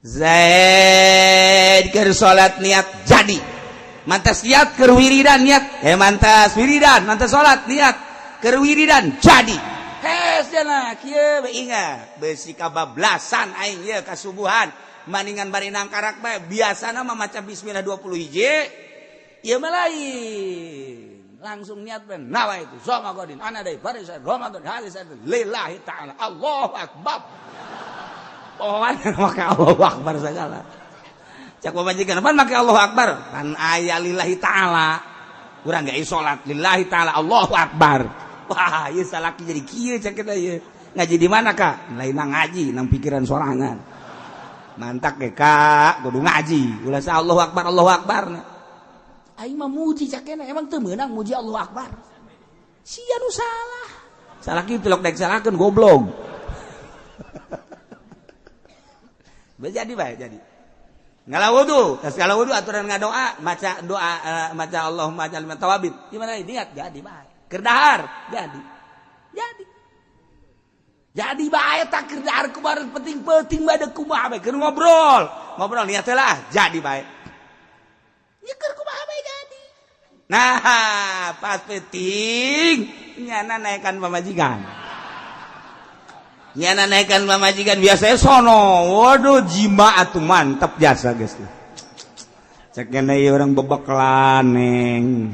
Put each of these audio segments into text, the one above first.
Zaid keur salat niat jadi. Mantas niat keur wiridan niat. Mantas wiridan, mantas salat niat keur wiridan jadi. Hes jana kieu we ingat besi kabablasan aing ieu kasubuhan. Maningan bari nangkarak bae biasana mah maca bismillah 20 hiji. Ieu mah lain. Langsung niat ben nawa itu soma godin ana dai barisan Ramadan hadis lillahi ta'ala Allahu akbar. Pohoan make Allahu akbar segala. Cak pamajikan pan make Allahu akbar pan aya lillahi ta'ala. Urang ge salat lillahi ta'ala Allahu akbar. Wah, ieu salaki jadi kieu cak kita ieu. Ngaji di mana, Kak? Lain ngaji nang pikiran sorangan. Mantak ge, Kak, kudu ngaji. Ulah sa Allahu akbar Allahu akbar. Aing mah muji cakena emang teu meunang muji Allahu akbar. Sia nu salah. Salaki tilok daek salahkeun goblok. Jadi baik jadi. Ngala wudu, tas ngala wudu aturan ngadoa, maca doa maca Allahumma ij'alni minat tawabin. Gimana niat jadi baik. Keur dahar jadi. Jadi. Jadi bae tak keur dahar kumaha penting-penting bae kumaha bae keur ngobrol. Ngobrol niat lah jadi bae. Nya keur kumaha bae jadi. Nah, pas penting nyana naekan pamajikan. Nyana naikkan pamajikan biasanya sono. Waduh jima atuh mantap jasa guys. Cek ieu orang bebekelan neng.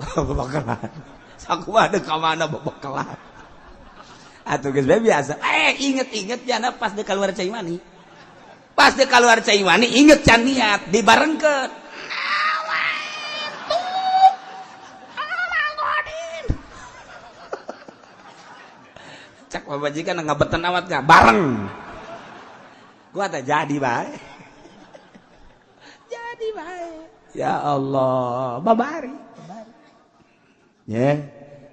Bebekelan. Sakumaha deuk ka mana bebekelan. Atuh geus biasa. Inget-inget jana pas deuk keluar cai mani. Pas deuk keluar cai mani inget can niat dibarengkeun. Cak pamajikan ngabetan amat gak bareng. Gua tak jadi bae. Jadi bae. Ya Allah, babari. Ya,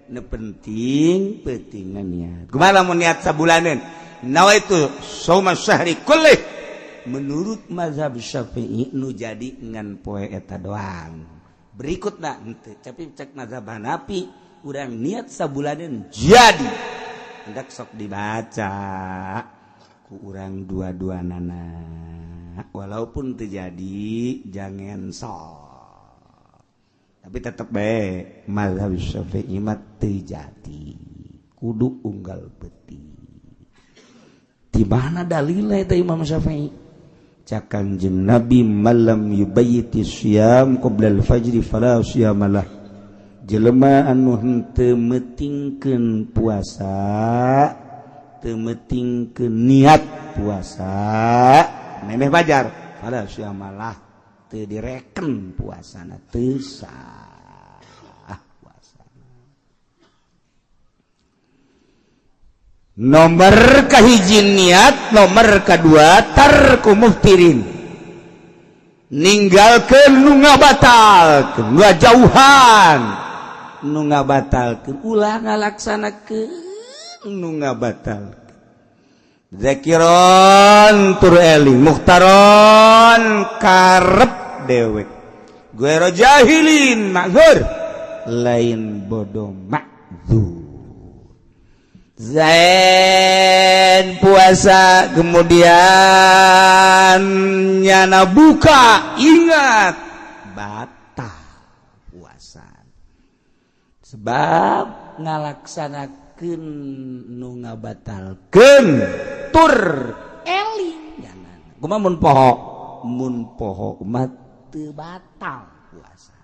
nu penting pentingan niat. Kumaha lamun niat sabulaneun? Nawaitu shauma syahri kullih. Menurut mazhab Syafi'i nu jadi ngan poe eta doang. Berikutna henteu, tapi cek mazhab Hanafi urang niat sabulaneun jadi. Hendak sok dibaca ku urang dua-dua nana walaupun terjadi jangan sok tapi tetep bae mazhab Syafi'i mah teu jadi kudu unggal beti. Di mana dalilna eta Imam Syafi'i? Cak Kanjeng Nabi malam yubayyiti syiyam qabla al-fajri fala syiyamalah. Jelema anu henteu meutingkeun puasa, teu meutingkeun niat puasa, memeh fajar, fala syamalah teu direken puasana teu sah puasa. Nomor kahiji niat, nomor kadua tarku muftirin. Ninggalkeun nu ngabatalkeun, ngajauhan nu ngabatalkeun ulah ngalaksanakeun nu ngabatalkeun. Zakiron tur eling muhtaron karep dewek guero jahilin ma'zur lain bodoh ma'zur. Zain puasa kemudian nyana buka ingat batal puasa. Sebab ngalaksanakeun nu ngabatalkeun tur eling nyanana. Kumaha mun poho mah teu batal puasa.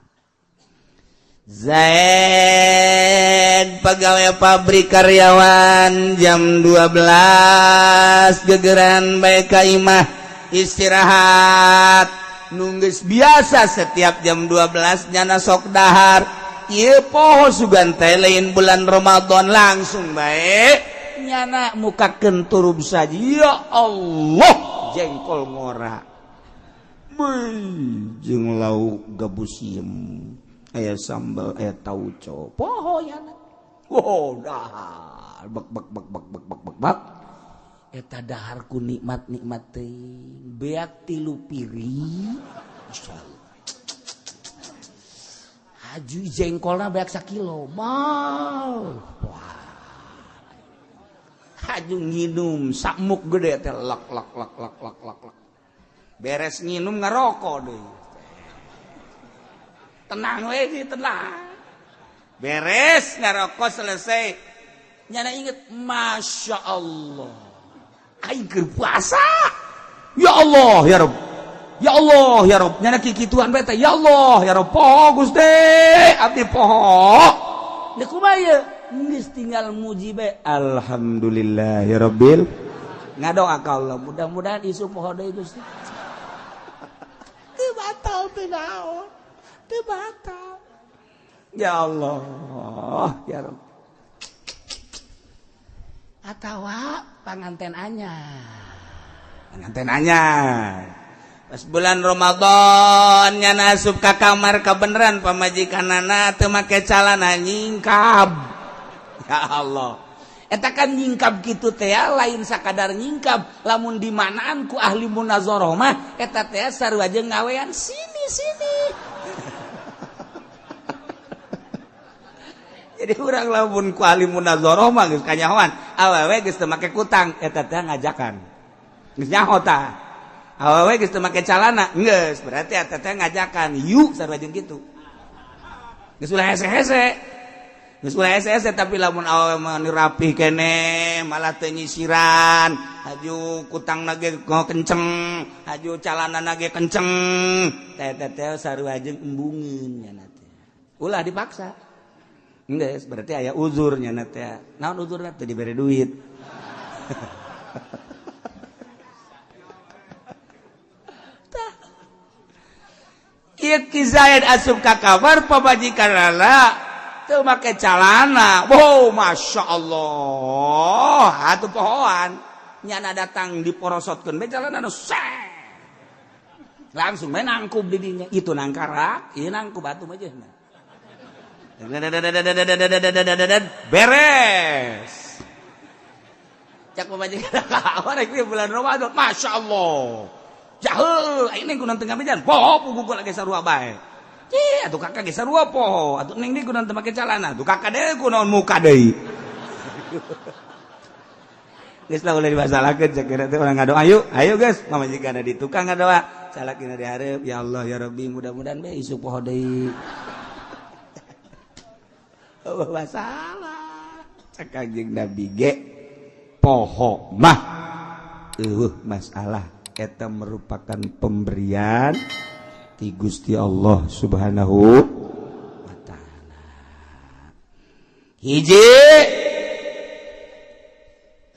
Zaid pegawai pabrik karyawan jam 12 gegeran bae ka imah istirahat nunggus biasa setiap jam 12 nyana sok dahar. Ieu poho sugan teh lain bulan Ramadan langsung bae nyana mukakeun turub saja. Ya Allah jengkol ngora. Beuh jeung lauk gabus siem aya sambal aya tauco poho nyana. Wow dahar bek bek bek bek bek bek bek bek eta dahar ku nikmat-nikmat teuing beak 3 piring insyaallah. Aju jengkolna beak sakilo. Mau. Wah. Haju nginum sakmuk gede teh lak lak lak lak lak lak lak. Beres nginum ngerokok deui. Tenang we sih, tenang. Beres ngerokok selesai. Nyana inget, Masya Allah. Aing keur puasa. Ya Allah ya Rabb. Ya Allah ya Rabb. Nyana kikituan bae teh. Ya Allah ya Rabb. Poho Gusti, abdi poho. Deuk kumaha ieu? Geus tinggal muji bae. Alhamdulillah ya Rabbil. Ngadoa ka Allah, mudah-mudahan isu poho deui Gusti. Teu batal teu naon. Teu batal. Ya Allah ya Rabb. Atawa panganten anyar. Panganten anyar. Pas bulan Ramadan nyana asup ka kamar kabeneran pamajikanana teu make calana nyingkab. Ya Allah. Eta kan nyingkab kitu teh lain sakadar nyingkab, lamun dimanaan ku ahli munazarah mah eta teh sarua jeung ngawean sini-sini. Jadi urang lamun ku ahli munazarah mah geus kanyahoan, awewe geus teu make kutang eta teh ngajakan. Geus nyaho tah. Awewe geus teu make calana, geus berarti eta teh ngajakan yuk sarua jeung kitu. Geus ulah hese-hese. Geus ulah hese-hese tapi lamun awewe mah nu rapih keneh malah teu nyisiran, haju kutangna ge kenceng, haju calanana ge kenceng, teh teh sarua jeung embungeun nya teh. Ulah dipaksa. Geus berarti aya uzur nya teh. Naon uzurna teh dibere duit. Ieu Ki Zaid asup ka kamar pamajikanana teu make calana. Wow, Masya Allah. Atuh pohoan. Nyana datang diporosotkeun bae calana nu langsung bae nangkub di dinya. Itu nangkarak, ieu nangkub atuh mah jeung. Beres. Cak pamajikan ka rek bulan Ramadan, Masya Allah. Jahul, aing neng kunaon teu ngabejan. Poho puguh lagi sarua bae. Cih, atuh kakak ge sarua poho. Atuh neng deui kunaon teu make calana. Atuh kakak deui kunaon muka deui. Geus lah ulah dimasalahkeun cek kira teh urang ngadoa ayo, ayo geus. Pamajikan di tukang ngadoa. Salakina di hareup, ya Allah ya Rabbi mudah-mudahan bae isuk poho deui. Eueuh masalah. Cek Kanjeng Nabi ge poho mah eueuh masalah. Eta merupakan pemberian ti Gusti Allah Subhanahu wa taala. Hiji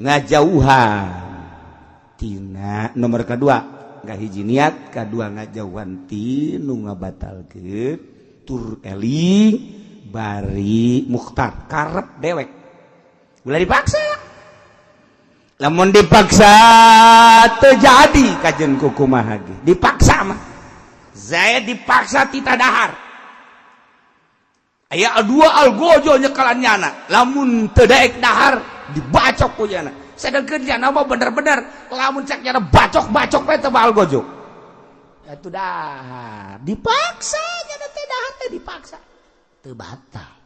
ngajauhan tina nomor kedua ngahiji niat, kadua ngajauhan ti nu ngabatalkeun tur eling bari mukhtar karep dewek. Ulah dipaksa. Lamun dipaksa terjadi kajen kukumaha ge. Dipaksa mah. Zaid dipaksa tita dahar. Aya dua algojo nyekalan nyana. Lamun teu daek dahar dibacok ku nyana. Sedengkeun nyana mah bener-bener lamun cek nyana bacok-bacok bae teu algojo. Atuh dahar dipaksa nyana teh dahar teh dipaksa. Teu batal.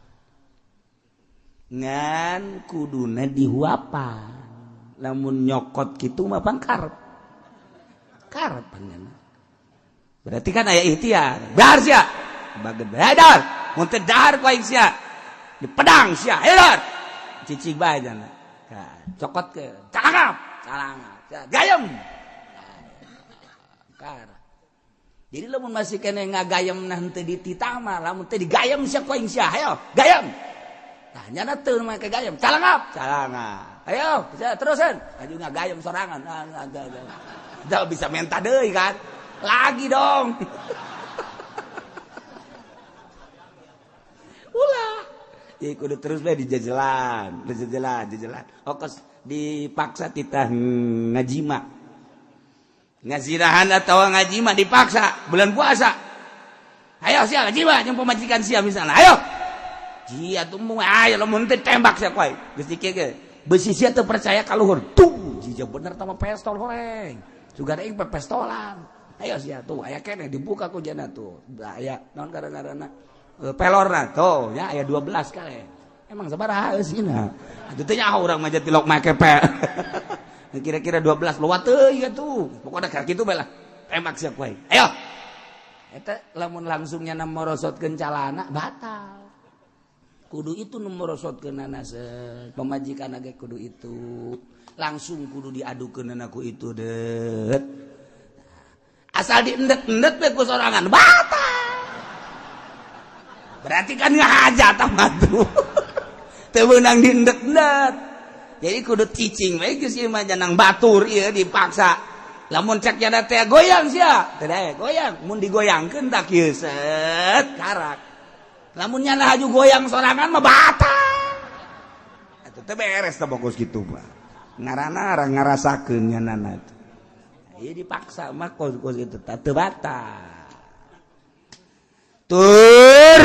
Ngan kuduna dihuapan. Lamun nyokot kitu mah pangkar karep panjana. Berarti kan aya ikhtiar. Dahar sia. Bageun bae dahar. Mun teu dahar ku aing sia. Di pedang sia. Ayo dahar. Cicing bae jana. Cokot ke. Calangap. Calangap. Gayem. Kar. Jadi lamun masih kene ngagayem nah henteu dititah mah lamun teu digayem sia ku aing sia. Ayo, gayem. Tah nyana teu make gayem. Calangap. Calangap. Ayo, bisa terusan. Aju ngagayem sorangan. Udah bisa minta deui kan. Lagi dong. Ulah. Ya kudu terus bae dijajalan, dijajalan, jajalan. Okos dipaksa titah ngajima. Ngazirahan atau ngajima dipaksa bulan puasa. Ayo sia ngajima jeung pamajikan sia misalnya. Ayo. Jia tuh ayo lamun teu tembak sia koe. Geus dikieu ge. Besi sia teu percaya ka luhur. Tuh, jija bener tama pestol horeng. Sugan aing pestolan. Ayo sia tuh aya keneh dibuka ku jana tuh. Aya naon ngaranna pelorna tuh nya aya 12 kali. Emang sabaraha eusina? Atuh teh nyaho urang mah tilok make pe. Kira-kira 12 lewat teuing atuh. Pokona ka kitu bae lah. Tembak siap wae. Ayo. Eta lamun langsung nyana morosotkeun calana batal. Kudu itu nu morosotkeunana pamajikan ge kudu itu. Langsung kudu diadukeunana ku itu deut. Asal diendet-endet we ku sorangan batal. Berarti kan ngahaja tah mah tuh. Teu meunang diendet-endet. Jadi kudu cicing we geus ieu mah janang batur ieu dipaksa. Lamun cek jada teh goyang sia, teh dae goyang, mun digoyangkeun tak kieu set karak. Lamun nyana haju goyang sorangan mah batal. Atuh teh beres teh bogos kitu mah. Ngaranna ngarasakeun nyanana teh. Ieu dipaksa mah kos-kos kitu teh teu batal. Tur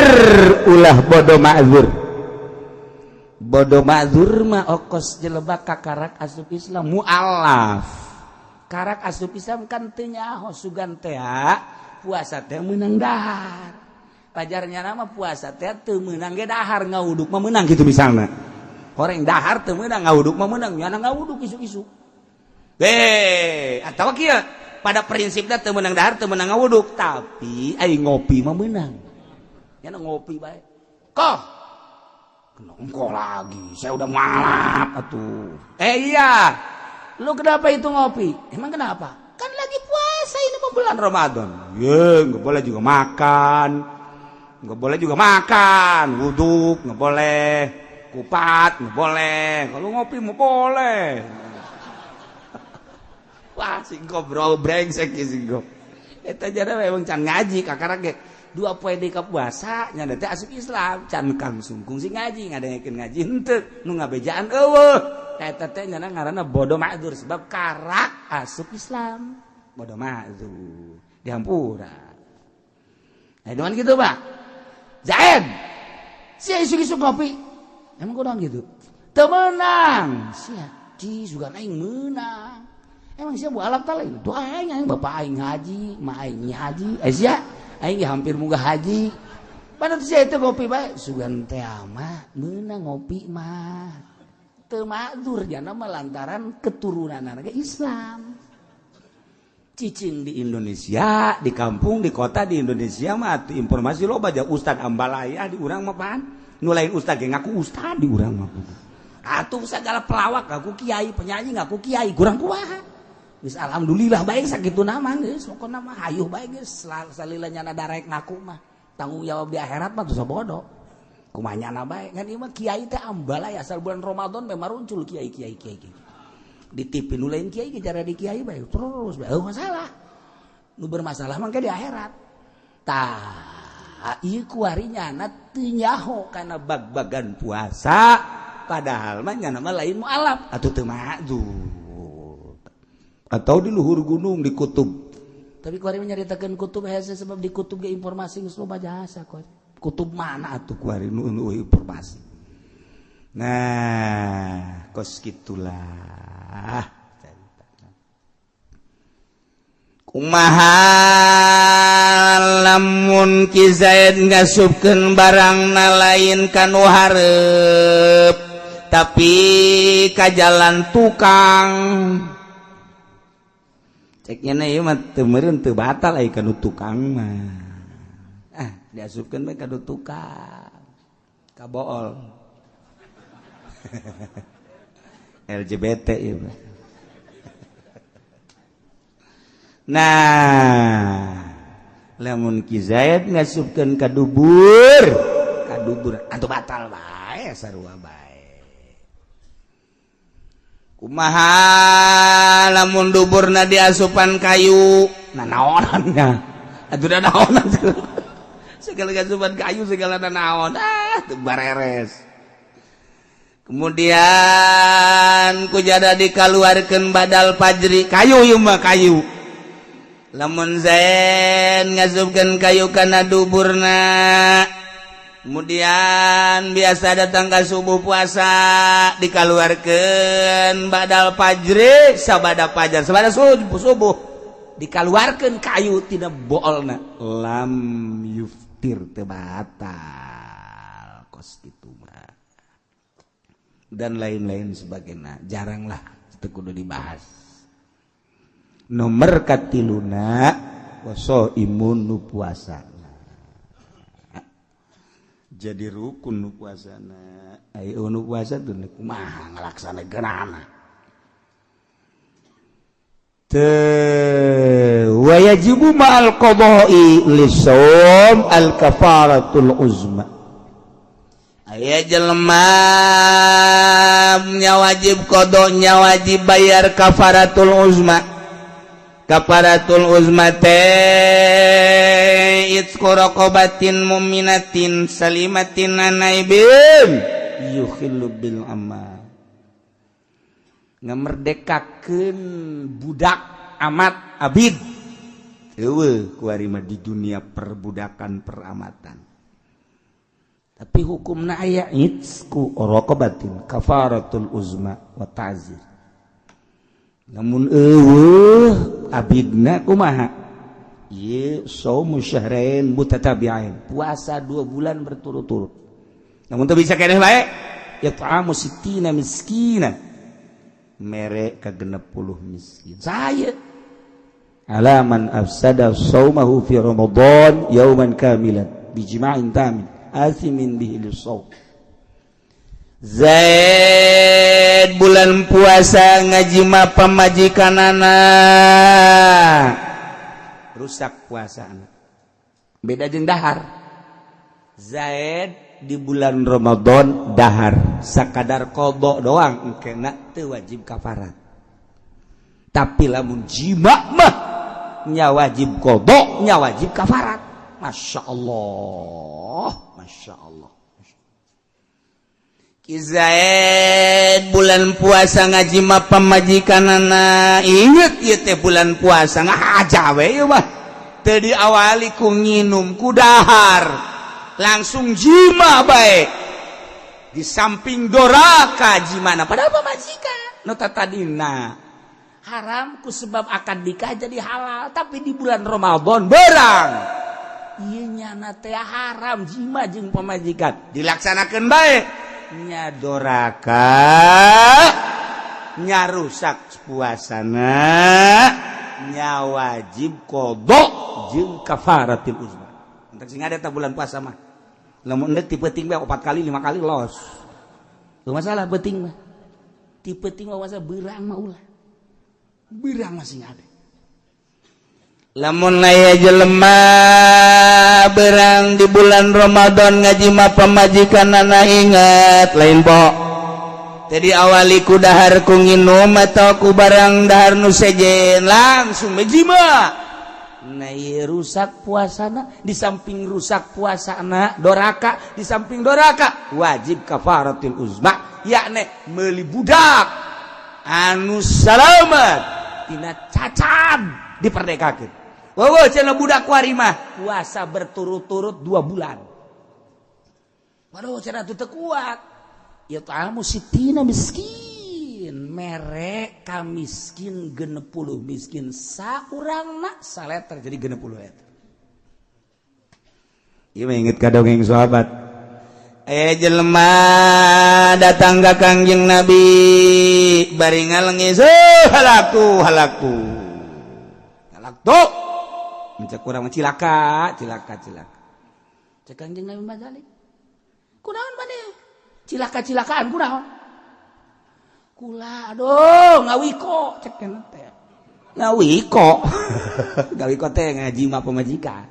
ulah bodoh ma'zur. Bodoh ma'zur mah okos jelebak kakarak asup Islam mualaf. Karak asup Islam kan teu nyaho sugan teh puasa teh meunang dahar. Pajarnya nama puasa teh teu meunang ge dahar ngawuduk mah meunang kitu misalna. Horeng dahar teu meunang ngawuduk mah meunang nyana ngawuduk isuk-isuk. Atawa kieu pada prinsipnya teu meunang dahar teu meunang ngawuduk tapi ai ngopi mah meunang. Nyana ngopi bae. Koh nongko lagi, saya udah malap atuh. Iya, lu kenapa itu ngopi? Emang kenapa? Kan lagi puasa ini mau bulan Ramadan. Ye, nggak boleh juga makan, nggak boleh juga makan, wuduk nggak boleh, kupat nggak boleh. Kalau ngopi mau boleh. Wah, singko bro, brengsek singko. Eta jada memang can ngaji kakarak ge. Dua poe deui ka puasa nya teh asup Islam can kang sungkung sing ngaji ngadengekeun ngaji henteu nu ngabejaan eueuh eta teh nya ngaranna bodoh ma'dzur sebab karak asup Islam bodoh ma'dzur dihampura. Nah dengan gitu Pak Zaid sia isuk-isuk ngopi emang kunaon gitu teu meunang sia ci sugan aing meunang emang sia mualaf ta lain tuh aing aing bapak aing haji ma aing haji sia aing hampir munggah haji. Padahal sia itu ngopi bae sugan teh mah meunang ngopi mah. Teu ma'dzur jana mah lantaran keturunanna ge Islam. Cicing di Indonesia, di kampung, di kota di Indonesia mah atuh informasi loba ja ustad ambalaya di urang mah pan. Nu lain ustad ge ngaku ustad di urang mah. Atuh segala pelawak ngaku kiai, penyanyi ngaku kiai, kurang kumaha. Geus alhamdulillah bae sakitu nama geus pokona mah hayuh bae geus salila nyana darek ngaku mah tanggung jawab di akhirat mah teu bodoh kumaha nyana bae ngan ieu mah kiai teh ambalaya asal bulan Ramadan mah maruncul kiai kiai kiai di TV nu lain kiai ge cara di kiai bae terus bae eueuh masalah nu bermasalah mah di akhirat tah ieu kuari nyana teu nyaho kana bag-bagan puasa padahal mah nyana mah lain mualaf atuh teu ma'dzur atau di luhur gunung di kutub. Tapi kuari menyaritakeun kutub hese sebab di kutub ge informasi geus loba jasa kuari. Kutub mana atuh kuari nu informasi. Nah, kos kitulah. Kumaha lamun Ki Zaid ngasupkeun barangna lain ka nu hareup tapi ka jalan tukang. Ceknya na ieu mah teu meureun teu batal ai ka nu tukang mah. Ah, diasupkeun bae ka nu tukang. Ka bool. LGBT ieu mah. Nah, lamun Ki Zaid ngasupkeun ka dubur atuh batal bae sarua bae. Kumaha lamun duburna diasupan kayu nanaonan nya atuh nanaonan segala asupan kayu segala nanaon ah teu bareres. Kemudian kujada dikaluarkeun badal fajri kayu ieu mah kayu. Lamun Zaid ngasupkeun kayu kana duburna kemudian biasa datang ke subuh puasa dikaluarkeun badal fajri sabada fajar sabada subuh dikaluarkeun kayu tina boolna lam yuftir teu batal kos kitu mah. Dan lain-lain sebagainya. Jaranglah itu kudu dibahas. Nomor katiluna waso imun nu puasa. Jadi rukun nu puasana. Ayo nu puasa tuh kumaha ngalaksanakeunana. Teu wa yajibu ma'al qada'i lisawm al kafaratul uzma. Aya jelema nya wajib qada, wajib bayar kafaratul uzma. Kafaratul uzma teh itqu raqabatin mu'minatin salimatin anaibin yukhillu bil amal. Ngamerdekakeun budak amat abid. Eueuh kuari mah di dunia perbudakan peramatan. Tapi hukumna aya itqu raqabatin kafaratul uzma wa ta'zir. Namun eueuh abidna kumaha? Ieu saumu syahrain mutatabi'ain, puasa 2 bulan berturut-turut. Namun teu bisa keneh bae, it'amu sittina miskina. Mere ka 60 miskin. Saya alaman afsada saumahu fi Ramadan yauman kamilan bijima'in tamin asimin bihi lisawm. Zaid bulan puasa ngajima pamajikanana rusak puasana. Beda jeung dahar. Zaid di bulan Ramadan dahar sakadar qada doang engkena teu wajib kafarat. Tapi lamun jima mah nya wajib qada, nya wajib kafarat. Masya Allah, Masya Allah. Zaid bulan puasa ngajima pamajikanana, inget ieu teh bulan puasa ngahaja we ieu mah. Teu diawali ku nginum ku dahar, langsung jima bae. Di samping doraka jimana padahal pamajikan nu tadina haram ku sebab akad nikah jadi halal, tapi di bulan Ramadan berang ieu nyana teh haram jima jeung pamajikan dilaksanakeun bae. Nya doraka nya rusak puasana, nya wajib qada jeung kafaratil uzma. Entek sing ada ta bulan puasa mah. Lamun endek ti peuting bae 4 kali 5 kali los. Teu masalah peuting mah. Ti peuting mah masa beurang mah ulah. Beurang mah sing ada. Lamun aya jelema berang di bulan Ramadan ngajima pamajikanana ingat lain po. Tadi awali ku dahar ku nginum atau ku barang dahar nu sejen langsung ngajima. Nah ieu rusak puasana, di samping rusak puasana doraka, di samping doraka wajib kafaratul uzma, yakni meuli budak anu salamat tina cacat diperdekakeun. Wah, cenah budak kuari mah puasa berturut-turut 2 bulan. Waduh, cenah teu kuat. Ya ta'amu sitina miskin, mere ka miskin 60 miskin saurangna saleter jadi 60 liter. Ieu mah inget ka dongeng sahabat. Jelema datang ka Kangjeng Nabi bari ngalengis, halaku halaku. Halaktu. Mencek kurang cilaka, cilaka, cilaka. Cek Kangjeng Nabi mazalik. Kunaon maneh? Cilaka-cilakaan kunaon? Kula aduh ngawiko cek teh. Ngawiko. Ngawiko teh ngaji mah pamajikan.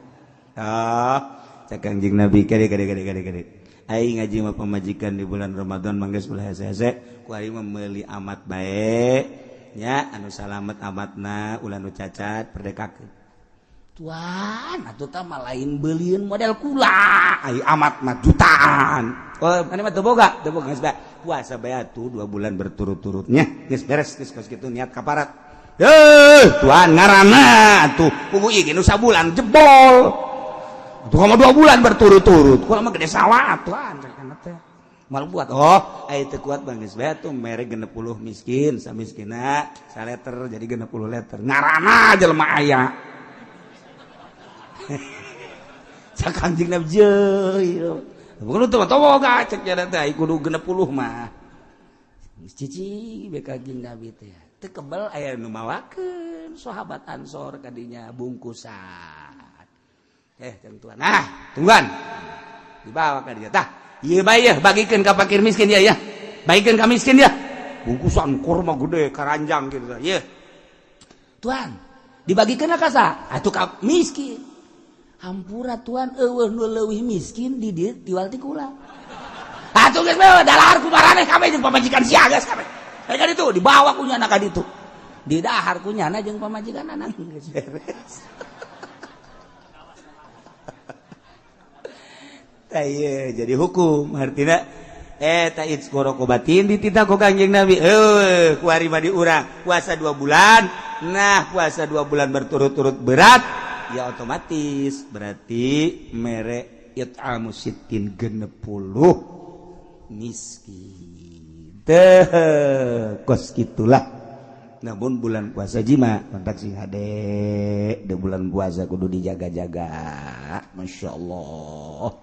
Ah, cek Kangjeng Nabi kade kade kade kade kade. Aing ngaji mah pamajikan di bulan Ramadan mangges ulah hese-hese, ku aing mah meuli amat bae nya anu salamet amatna ulah nu cacat perdekakeun. Tuan, atuh tah mah lain beulieun model kula, ai amat mah jutaan. Oh, mana mah teu boga geus bae. Puasa bae atuh 2 bulan berturut-turutnya. Geus beres geus kos kitu niat kaparat. Heuh, tuan ngaranna atuh kubu ieu ge nu sabulan jebol. Atuh mah 2 bulan berturut-turut. Kula mah gede sawah tuan cenah teh. Mal buat oh, ai teu kuat bang geus bae atuh mere 60 miskin, samiskina saleter jadi 60 liter. Ngaranna jelema aya. Cak Kangjeng Nabi jeuh. Bukan teu boga cek nya teh kudu 60 mah. Cici be Kanjeng Nabi teh. Teu kebel aya nu mawakeun sahabat Ansor kadinya bungkusan. Tentuan. Nah, tungguan. Dibawa ka dieu tah. Ieu bae yeuh bagikeun ka fakir miskin ya ya. Bagikeun ka miskin ya. Bungkusan kurma gede karanjang gitu yeuh. Tuan, dibagikeun ka saha? Atuh ka miskin. Hampura tuan eueuh nu leuwih miskin di dieu tiwal ti kula. Atuh geus bae dalahar ku maraneh kabeh jeung pamajikan sia geus kabeh. Ka ditu dibawa ku nyana ka ditu. Didahar ku nyana jeung pamajikan anak geus beres. Tah jadi hukum artinya ta'id batin dititah ku Kangjeng Nabi kuari mah di urang puasa 2 bulan. Nah puasa 2 bulan berturut-turut berat ya otomatis berarti mere it'amu sittin 60 miskin teh kos gitulah. Namun bulan puasa jima kontak sing hade de bulan puasa kudu dijaga-jaga. Masya Allah.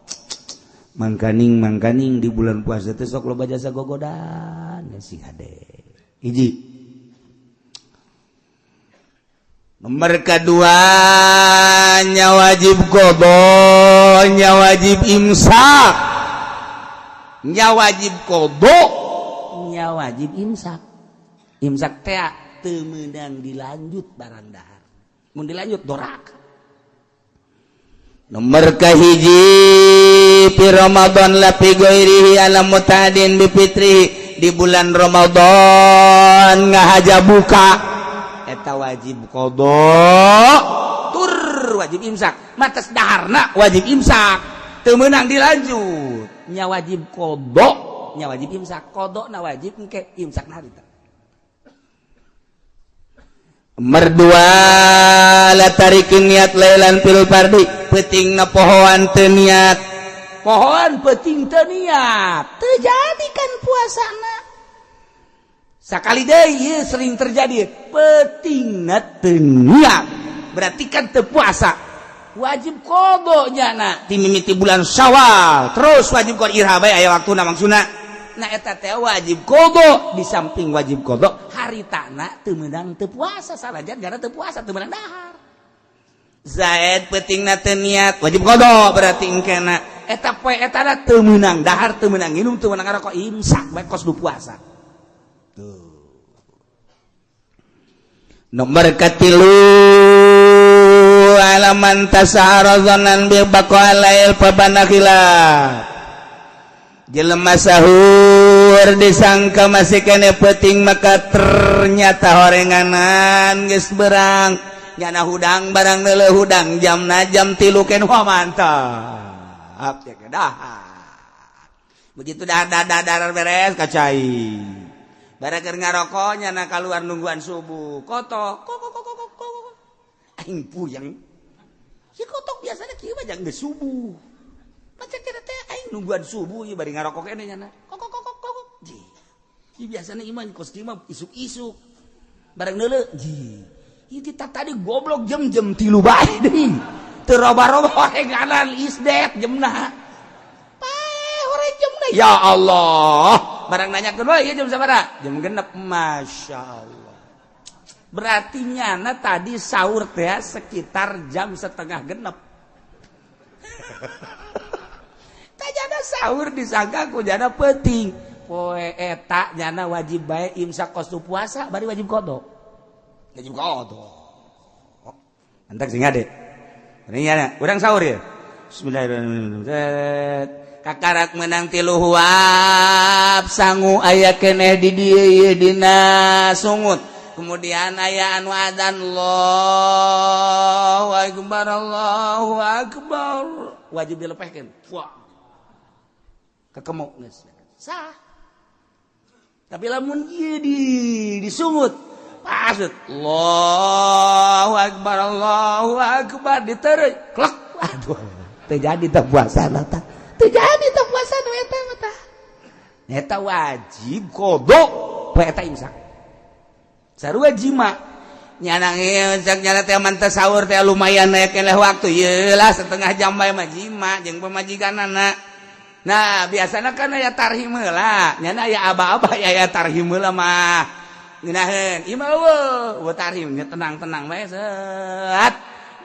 Mangkaning di bulan puasa teh sok loba jasa gogodan sing hade. Hiji. Nomor kedua nya wajib qadha, nya wajib imsak. Nya wajib qadha, nya wajib imsak. Imsak teh teu meunang dilanjut barang dahar. Mun dilanjut doraka. Nomor kahiji fi Ramadan la fi ghairihi ala mutadin bi fitri di bulan Ramadan ngahaja buka eta wajib qadha tur wajib imsak matas daharna wajib imsak teu meunang dilanjut nya wajib qadha nya wajib imsak qadha na wajib engke imsak harita. Merdua la tarikin niat lailan fil fardi peuting na pohoan teu niat pohoan peuting teu niat teu jadi kan puasana sakali deui ieu sering terjadi peutingna teu niat berarti kan teu puasa wajib qadha nyana ti mimiti bulan Syawal terus wajib qadha iraha bae aya waktuna maksudna. Nah eta teh wajib qadha di samping wajib qadha haritana teu meunang teu puasa sanajan gara teu puasa teu meunang dahar. Zaid peutingna teu niat wajib qadha berarti engkena eta poe etana teu meunang dahar teu meunang nginum teu meunang ngarokok imsak bae kos nu puasa. Tuh. Nomor katilu alaman tasahara zanan bi baqalail fabanakhila. Jelema sahur disangka masih kene peuting maka ternyata horenganan geus berang nyana hudang barang neuleuh hudang jamna jam 3 ken wah mantap ya dahar. Begitu dahar dahar beres kacai barang keur ngarokok nyana kaluar nungguan subuh kotok kok kok kok kok aing puyeng si kotok biasanya kieu mah jang geus subuh. Macam kira teh aing nungguan subuh ieu bari ngarokok keneh nyana. Kok kok kok kok. Ji. Ieu biasana ieu mah kos kieu mah isuk-isuk. Barang neuleuh, ji. Ieu kita tadi goblok jam-jam 3 bae deui. Teu roba-roba horenganan isdet jemna. Pae horeng jemna. Ya Allah. Barang nanyakeun we ieu jam sabaraha? Jam 6. Masya Allah. Berarti nyana tadi sahur teh sekitar jam 5:30. Jana sahur disangka ku jana peuting poe eta jana wajib bae imsak kos nu puasa bari wajib qadha wajib qadha antak sing ade ini nyana urang sahur ya bismillahirrahmanirrahim kakarak menang 3 huap sangu aya keneh di dieu ieu dina sungut kemudian aya anu adzan Allahu akbar Allahu akbar wajib dilepehkeun wah kekemuk geus sah. Tapi lamun ieu di disungut pasut Allahu akbar Allahu akbar diteureuy klek aduh teu jadi teh puasana tah teu jadi teh puasana eta mah tah eta wajib qadha poe eta imsak sarua jima nyana imsak nyana teh mantep sahur teh lumayan aya keneh waktu ieu lah setengah jam bae mah jima jeung pamajikanana. Nah biasana kan aya tarhim heula, nyana aya aba-aba aya tarhim heula mah. Ngeunaheun, ieu mah eueuh tarhim nya tenang-tenang bae set.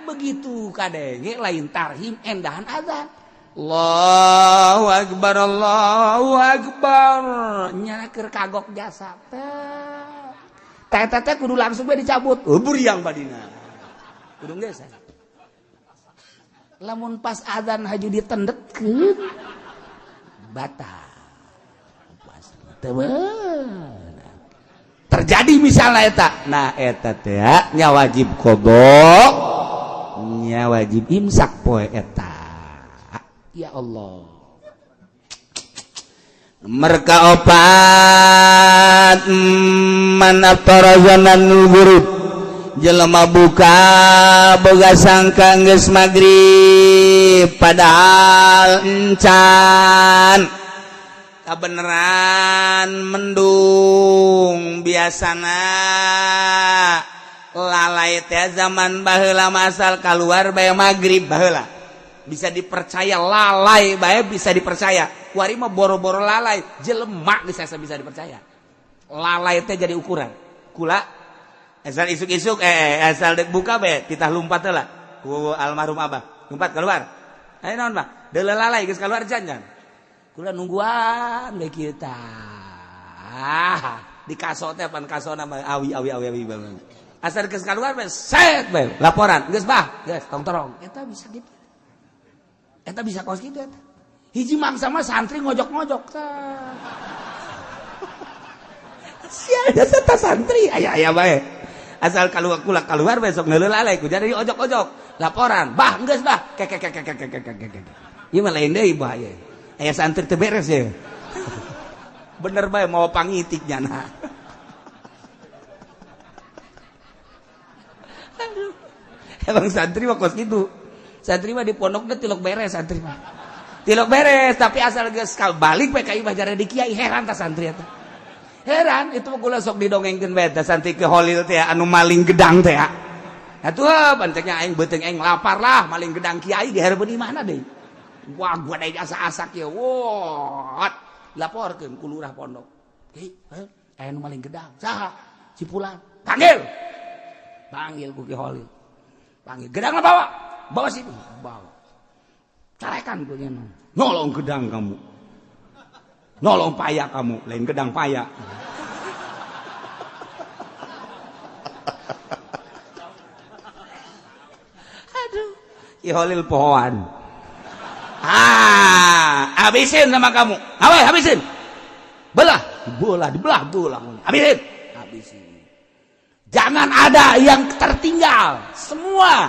Begitu kadenge lain tarhim endahan azan. Allahu akbar Allahu akbar. Nyana keur kagok jasa teh. Teh teh kudu langsung bae dicabut. Oh buriang badina. Kudu geus. Lamun pas azan haju ditendetkeun batal. Terjadi misalnya eta. Nah eta teh nya wajib qadha, nya wajib imsak poe eta. Ya Allah. Mereka opat man aftara zanan ghurub jelema buka boga sangka geus magrib padahal encan kabeneran mendung biasana lalai teh zaman baheula masal kaluar bae magrib baheula bisa dipercaya lalai bae bisa dipercaya kuari mah boro-boro lalai jelema geus bisa dipercaya lalai teh jadi ukuran kula asal isuk-isuk asal dek buka bae titah lumpat heula ku almarhum abah lumpat keluar ayo naon bah deuleu lalai geus keluar jangan kula nungguan we kieu tah di kaso teh pan kasona mah awi awi awi awi banget asal geus keluar bae set bae laporan geus bah geus tong torong eta bisa gitu eta bisa kos kitu eta hiji mangsa mah santri ngojok-ngojok tah sia eta santri aya-aya bae asal keluar kula keluar besok ngeuleuh lalai ku jadi ojok-ojok laporan bah geus bah kek kek kek kek kek kek ieu mah lain deui bahaya aya santri teu beres ya bener bae mau pangitik nyana. Aduh emang santri mah kos kitu santri mah di pondokna tilok beres santri mah tilok beres tapi asal geus balik bae ka imah jare di kiai heran ta santri eta heran itu mah kula sok didongengkeun bae teh santri ke Holil teh anu maling gedang teh atuh panceknya aing beuteung aing lapar lah maling gedang kiai di hareupeun imahna deui wah gua deui asa-asak ye wah laporkeun ku lurah pondok hei aya nu maling gedang saha si fulan panggil panggil ku Ki Holil panggil gedangna bawa bawa sini bawa carekan ku nya nolong gedang kamu nolong paya kamu lain gedang paya. Aduh Ki Holil pohoan ah habisin sama kamu awe habisin belah bola dibelah bola habisin habisin jangan ada yang tertinggal semua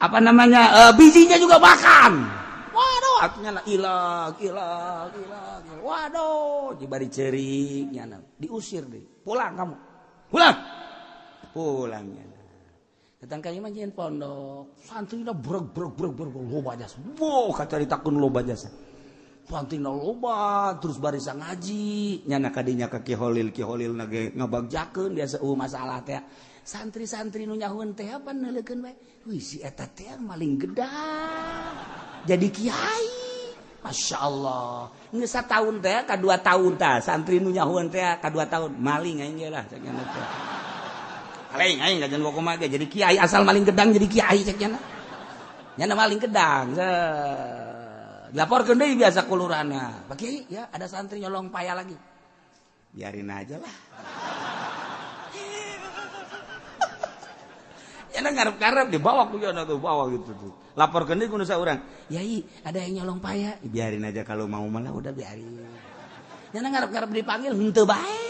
apa namanya bijinya juga makan. Waduh, artinya lah ilang, ilang, ilang. Waduh, dibari cerik, nyana diusir deh. Pulang kamu, pulang, pulang nyana. Datang kali mah nyeun pondok, santrina breg breg breg breg loba jasa. Wow, kacaritakeun loba jasa. Santrina loba, terus barisa ngaji, nyana kadinya ka Ki Holil, Ki Holil na ge ngabagjakeun biasa masalah teh. Santri-santri nu nyahueun teh apa neuleukeun bae. Wih, si eta teh maling gedang. Jadi kiai. Masya Allah. Geus sataun teh ka 2 tahun tah santri nu nyahueun teh ka 2 tahun maling aing ge lah cek nya teh. Maling aing kajian kumaha ge jadi kiai asal maling gedang jadi kiai cek nya. Nya maling gedang. Dilaporkeun deui biasa ku lurahna. Pak Kiai, ya ada santri nyolong paya lagi. Biarin aja lah. Ya ngarep-ngarep dibawa ku yana tuh bawa gitu tuh. Laporkeun deui ku nu saurang. Yai, ada yang nyolong paya. Biarin aja kalau mau malah udah biarin. Nya ngarep-ngarep dipanggil henteu bae.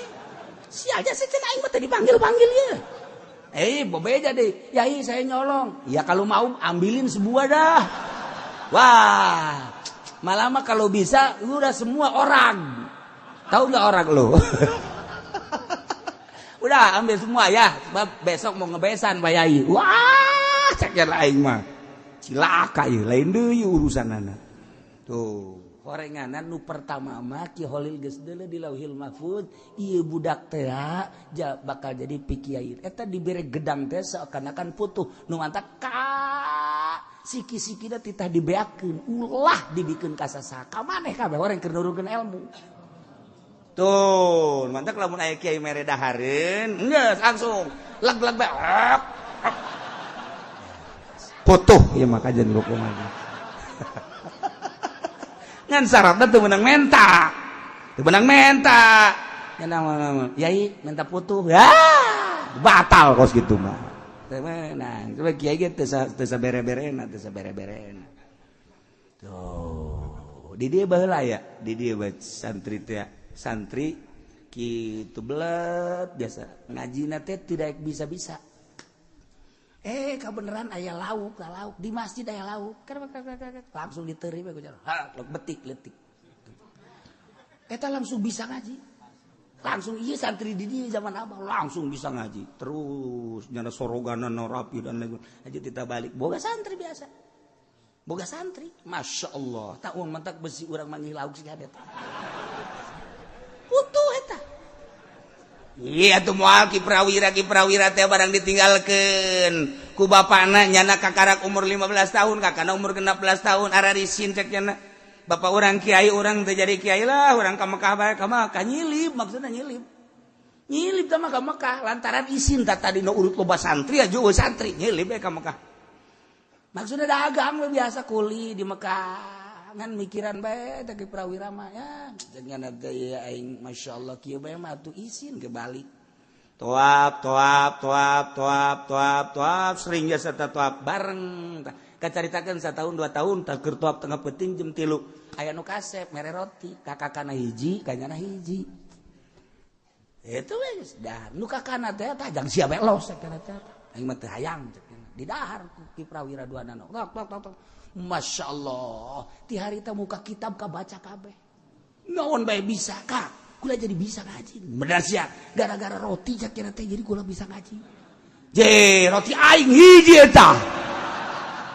Si aja sih cenah aing mah teu dipanggil-panggil ye. Bebeja deh. Yai, saya nyolong. Ya kalau mau ambilin sebuah dah. Wah, malah mah kalau bisa lu udah semua orang. Tahu nggak orang lu? Udah ambil semua ya, sebab besok mau ngebesan Pak Yai. Wah, cek aing mah. Cilaka ieu, lain deui urusanana. Tuh, horenganan nu pertama mah Ki Holil geus deuleu di Lauhil Mahfud, ieu budak teh bakal jadi pikiai. Eta dibere gedang teh seakan-akan putuh, nu mantak ka Siki-sikina titah dibeakeun, ulah dibikeun ka sasaha. Ka maneh kabeh orang keur nurunkeun ilmu. Tuh, mantak lamun aya kiai mere dahareun, geus langsung leg-leg bae. Putuh ieu mah kajian buku mah. Ngan syaratna teu meunang menta. Teu meunang menta. Nya nama yai minta putuh. Ya, batal kos kitu mah. Teu meunang. Coba kiai ge teu sabere-berena, teu sabere-berena. Tuh, di dieu baheula ya, di dieu bae santri teh. Santri kitu belet biasa ngajina teh tidak bisa-bisa. Kebeneran aya lauk, lauk di masjid aya lauk. Langsung diterima ku ha, betik letik. Eta langsung bisa ngaji. Langsung iya santri di dieu zaman abah langsung bisa ngaji. Terus nyana soroganan rapi dan lain. Aja kita balik boga santri biasa. Boga santri, Masya Allah. Tak uang mentak besi urang manggih lauk sih eta. Putuh eta. Iya tuh moal Ki Prawira teh barang ditinggalkeun ku bapana nyana kakarak umur 15 tahun kakana umur 16 tahun ararisin cek nyana bapak urang kiai urang teh jadi kiai lah urang ka Mekah bae ka Mekah nyilip maksudna nyilip nyilip teh mah ka Mekah lantaran isin tah tadi nu urut loba santri aja eueuh santri nyilip bae ka Mekah maksudna dagang we biasa kuli di Mekah ngan mikiran bae teh Ki Prawira mah ya jangan teh aing masyaallah kieu bae mah atuh isin kebalik toap toap toap toap toap toap sering jasa toap bareng kacaritakeun satahun 2 tahun tah keur toap tengah peuting jam 3 aya nu kasep mere roti kakakana hiji kanyana hiji itu we geus dah nu kakana teh tah jang sia bae los kana teh aing mah teu hayang di dahar Ki Prawira dua nano tok tok tok. Masya Allah, ti harita muka kitab kabaca kabeh. Naon bae bisa kak, kula jadi bisa ngaji. Bener sia, gara-gara roti cak kira teh jadi kula bisa ngaji. Je, roti aing hiji eta.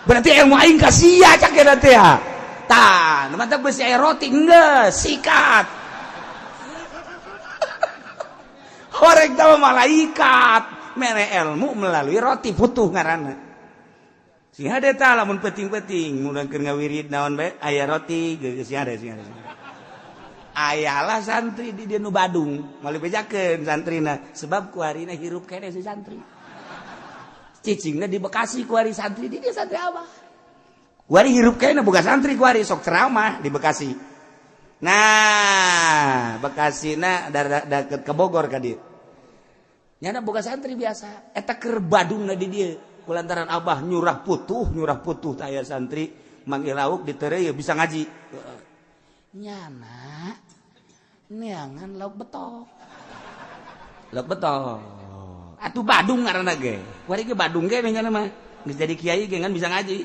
Berarti ilmu aing ka sia cak kira teh. Tah, nu mantap besi aya roti geus sikat. Horeg teh malaikat mere ilmu melalui roti putuh ngaranna. Sing hade ta lamun penting-penting mun keur ngawirid naon bae aya roti geus sing hade sing hade. Ayalah santri di dieu nu Badung, moal dibejakeun santrina sebab kuarina hirup keneh si santri. Cicingna di Bekasi kuari santri di dieu santri abah. Kuari hirup keneh boga santri kuari sok ceramah di Bekasi. Nah, Bekasina deket ke Bogor ka dieu. Nyana boga santri biasa, eta keur Badungna di dieu. Kulantaran abah nyurah putuh taya santri manggil lauk ditereu bisa ngaji. Nyana neangan lauk betok. Lauk betok. Atuh Badung ngaranna ge. Kuari ge Badung ge nyana mah. Geus jadi kiai ge ngan bisa ngaji.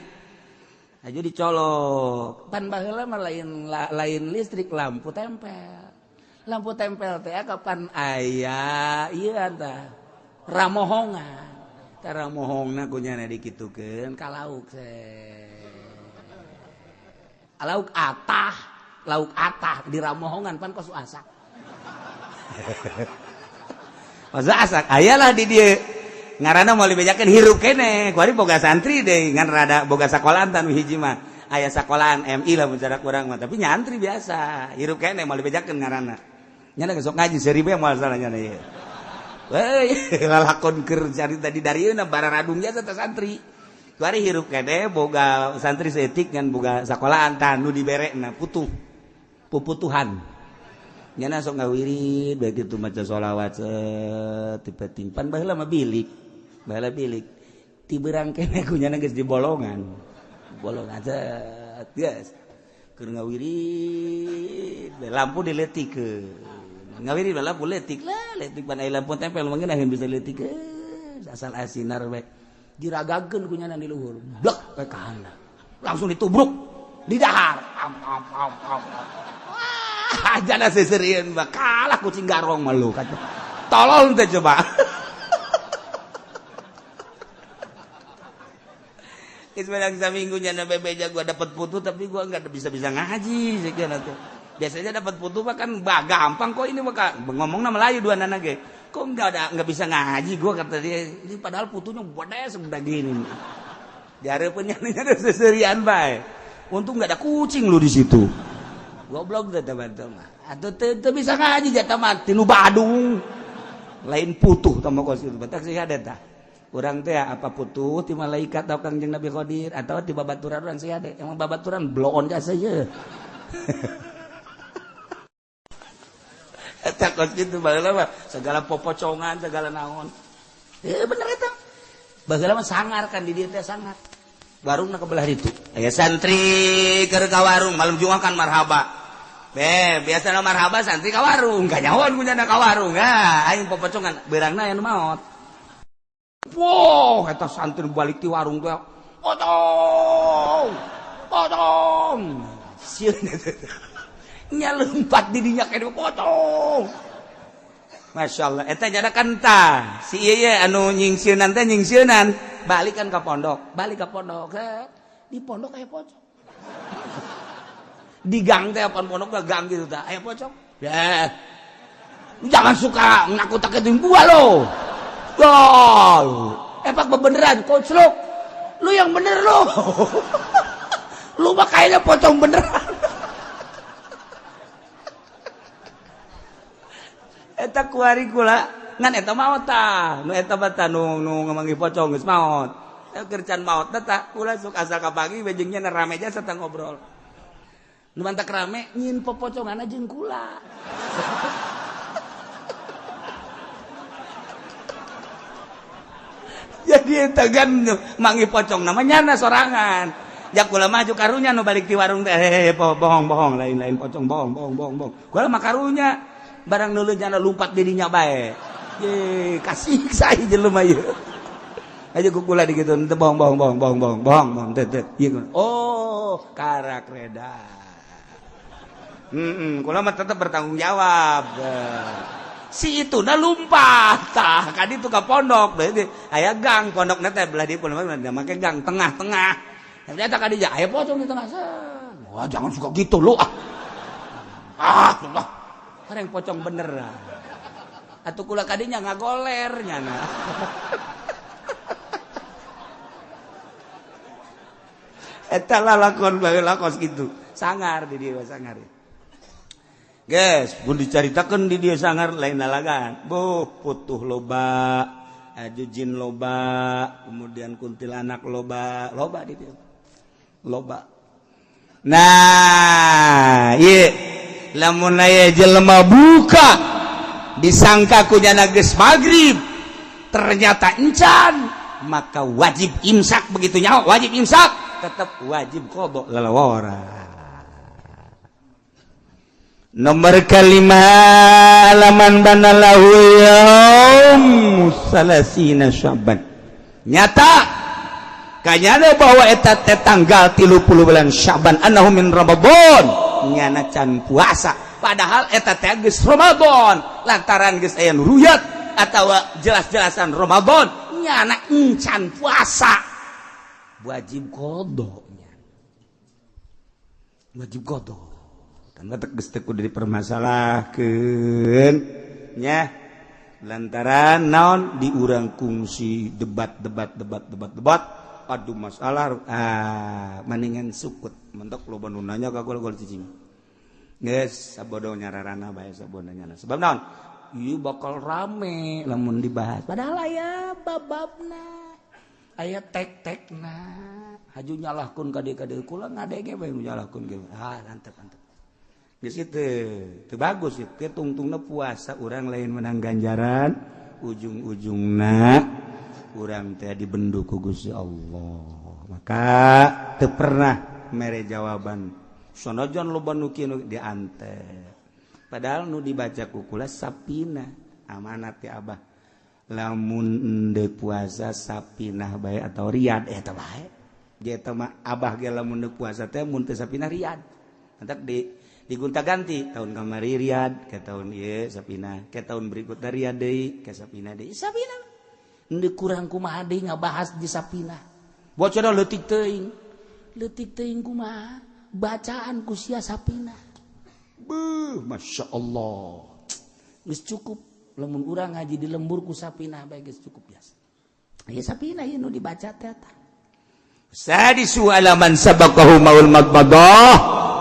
Aja dicolok. Pan baheula mah lain listrik lampu tempel. Lampu tempel teh kapan aya ieu tah ramohongan. Tara mohongna ku nyana dikitukeun ka lauk lauk atah di ramohongan pan kos asak. Kos asak ayalah di dieu ngaranna moal dibejakeun hirup keneh kuari boga santri deui ngan rada boga sakolahan tan hiji mah aya sakolahan MI lah mun cara kurang mah tapi nyantri biasa hirup keneh moal dibejakeun ngaranna nyana geus sok ngaji seribu moal salah nyana ieu. Weh, lalakon keur carita di darieuna bararadung jasa teh santri. Kuari hirup keneh boga santri seetik ngan boga sakolahan tah nu diberekna putuh. Puputuhan. Nyana sok ngawirid bae kitu maca sholawat tipe timpan baheula mah bilik. Baheula bilik. Ti beurang keneh ku nyana geus di bolongan. Bolongan set geus. Keur ngawirid lampu diletikeun. Ngawiri lampu letik lah letik pan aya lampu tempel mah ngeunaheun bisa letik asal asinar we diragakeun ku nyana di luhur blek we ka handap langsung ditubruk di dahar am am am am wah jana seserieun mah kalah kucing garong mah lu tolol teh coba. Geus menang saminggu nyana bebeja gua dapat putu tapi gua enggak bisa-bisa ngaji sekian atuh. Biasanya dapat putu mah kan gampang kok ini mah ngomongna Melayu dua nana ge. Kok enggak bisa ngaji gua kata dia. Ini padahal putunya gede segede gini. Dihareupeun nya seserian bae. Untung enggak ada kucing lu di situ. Goblok teh teman-teman. Atuh teu bisa ngaji jatah mah tinu Badung. Lain putuh tah mah kos itu. Batak sih ada tah. Urang teh apa putuh ti malaikat atau Kangjeng Nabi Khadir atau ti babaturan urang sih ada. Emang babaturan bloon jasa ye. Eta kos kitu baheula mah segala popocongan, segala naon. Bener eta. Baheula mah sangar kan di dieu teh sangar. Warungna ke belah ditu. Aya santri keur ka warung malam Jumat kan marhaba. Be, biasana marhaba santri ka warung, kanyahoan kunyana ka warung. Ah, aing popocongan beurangna aya nu maot. Wow, eta santri balik ti warung teh. Potong. Potong. Sieun nya lompat di dinya kene potong. Masya Allah, eta nyada kentah. Si ieu anu nyingsieunan teh nyingsieunan, balik kan ka pondok, balik ka pondok. Di pondok aya pocong. Di gang teh apaan pondok gak gang gitu tah, aya pocong. Ya. Jangan suka nakut-nakutin gua lo. Gol. Epak bebeneran, koclok. Lu yang bener lo. Lu mah kayaknya pocong beneran. Eta kuari kula ngan eta maot tah nu eta mah nu ngamanggih pocong geus maot. Keur can maot tah kula sok asa ka pagi we jeung nya rame jasa tah ngobrol. Nu mantak rame nyin popoconganna jeung kula. Jadi eta gan manggih pocong namanya nyana sorangan. Ja kula mah aju karunya nu balik ti warung teh bohong-bohong lain-lain pocong bohong bohong bohong bohong. Kula mah karunya barang nulun nyana lumpat dirinya bae. Ye, kasih saya jelema ieu. Aja kukula digitu, teu bohong bohong bohong bohong bohong bohong bohong teu teu. Ieu oh, karak reda. Kula mah tetep bertanggung jawab. Si itu na lumpat tah ka ditu ka pondok berarti aya gang pondokna teh belah dieu pondok make gang tengah-tengah. Ternyata ka dieu aya pocong di tengah. Wah, jangan suka gitu lu ah. Ah, Allah. Orang pocong bener atuh kula kadinya ngagoler nyana. Eta lalakon baheula kos kitu. Sangar di dieu sangar. Guys, pun dicaritakeun di dieu sangar lain lalagan. Buh, putuh loba, aju jin loba, kemudian kuntilanak loba, loba di dieu. Loba. Nah, ieu lamun aya jelema buka disangka ku nyana geus magrib ternyata encan maka wajib imsak begitu nyaho wajib imsak tetap wajib qada lalawara. Nomor kelima laman banalahu yaum salasina Syaban nyata kanyana bahwa eta teh tanggal 30 bulan Syaban annahu min Ramadan nyana can puasa padahal eta teh geus Ramadan lantaran geus aya nu ruyat atawa jelas-jelasan Ramadan nyana encan puasa wajib qada nya wajib qada kan geus teu kudu dipermasalahkeun nya lantaran naon di urang kungsi debat debat debat debat debat adu masalah ah mendingan sukut mentok loba nu nanya ka gol-gol cicing geus sabodo nyararana bae sabodo nyana sebab naon ieu bakal rame lamun dibahas padahal aya bababna aya tek-tekna haju nyalahkeun ka dieu kula ngadege bae nu nyalahkeun ge ah antep antep geus kitu teu bagus ieu tungtungna puasa urang lain menang ganjaran ujung-ujungna urang teh dibendu ku Gusti Allah maka teu pernah mere jawaban sanajan loba nu kieu diante padahal nu dibaca ku kula sapina amanat ti abah lamun endeu puasa sapinah bae atau riyad eta bae ge eta mah abah ge lamun endeu puasa teh mun teu sapinah riyad entak di digonta-ganti tahun kamari riyad ke tahun ieu sapinah ke tahun berikutna riyad deui ke sapinah deui sapinah endeu kurang kumaha deui ngabahas di sapinah bocor leutik teuing kumaha bacaan ku sia sapinah beuh Masya Allah geus cukup lamun urang ngaji di lembur ku sapinah bae geus cukup biasa. Ya sapinah ieu nu dibaca teh tah. Sadisu ala man sabaqahu maul madmadah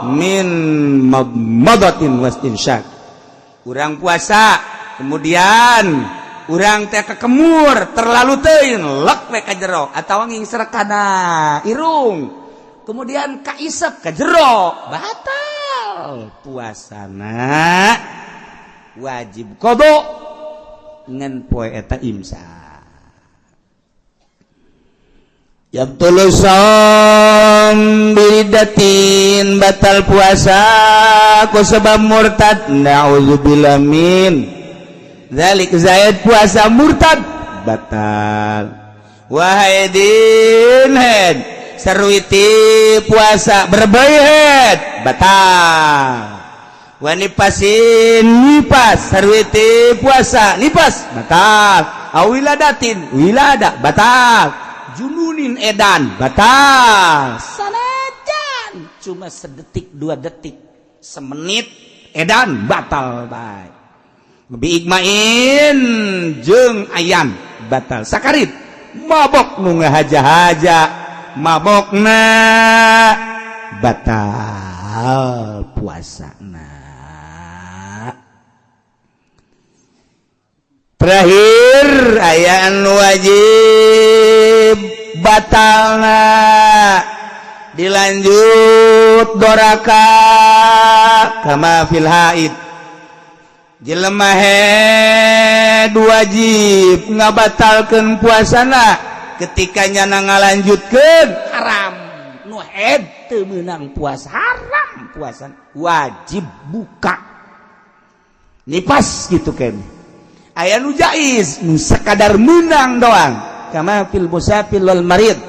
min madmadatin wastinsyaq. Urang puasa kemudian urang teh kekemur terlalu teuing lek we ka jero atawa ngingsrek kana irung kemudian kaisep ka jero, batal puasana, wajib qada ngan poe eta imsak. Yabtulu shaum biridatin, batal puasa ku sebab murtad, na'udzubillah min dzalik. Zaid puasa murtad batal. Wahidin head saruiti puasa berbayhet batal. Wanipasin nipas saruiti puasa nipas batal. Awiladatin wilada batal. Jununin edan batal. Sanajan cuma sedetik dua detik semenit edan batal bae. Biigmain jeung ayam batal. Sakarit mabok nu ngahaja-haja mabokna batal puasana. Terakhir ayaan wajib batalna dilanjut doraka kama fil haid. Jelema head wajib ngabatalkeun puasana ketika nyana ngalanjutkeun haram. Nu head teu meunang puasa, haram puasa, wajib buka. Nipas gitu kan. Aya nu jaiz nu sakadar meunang doang kama fil musafir wal marid.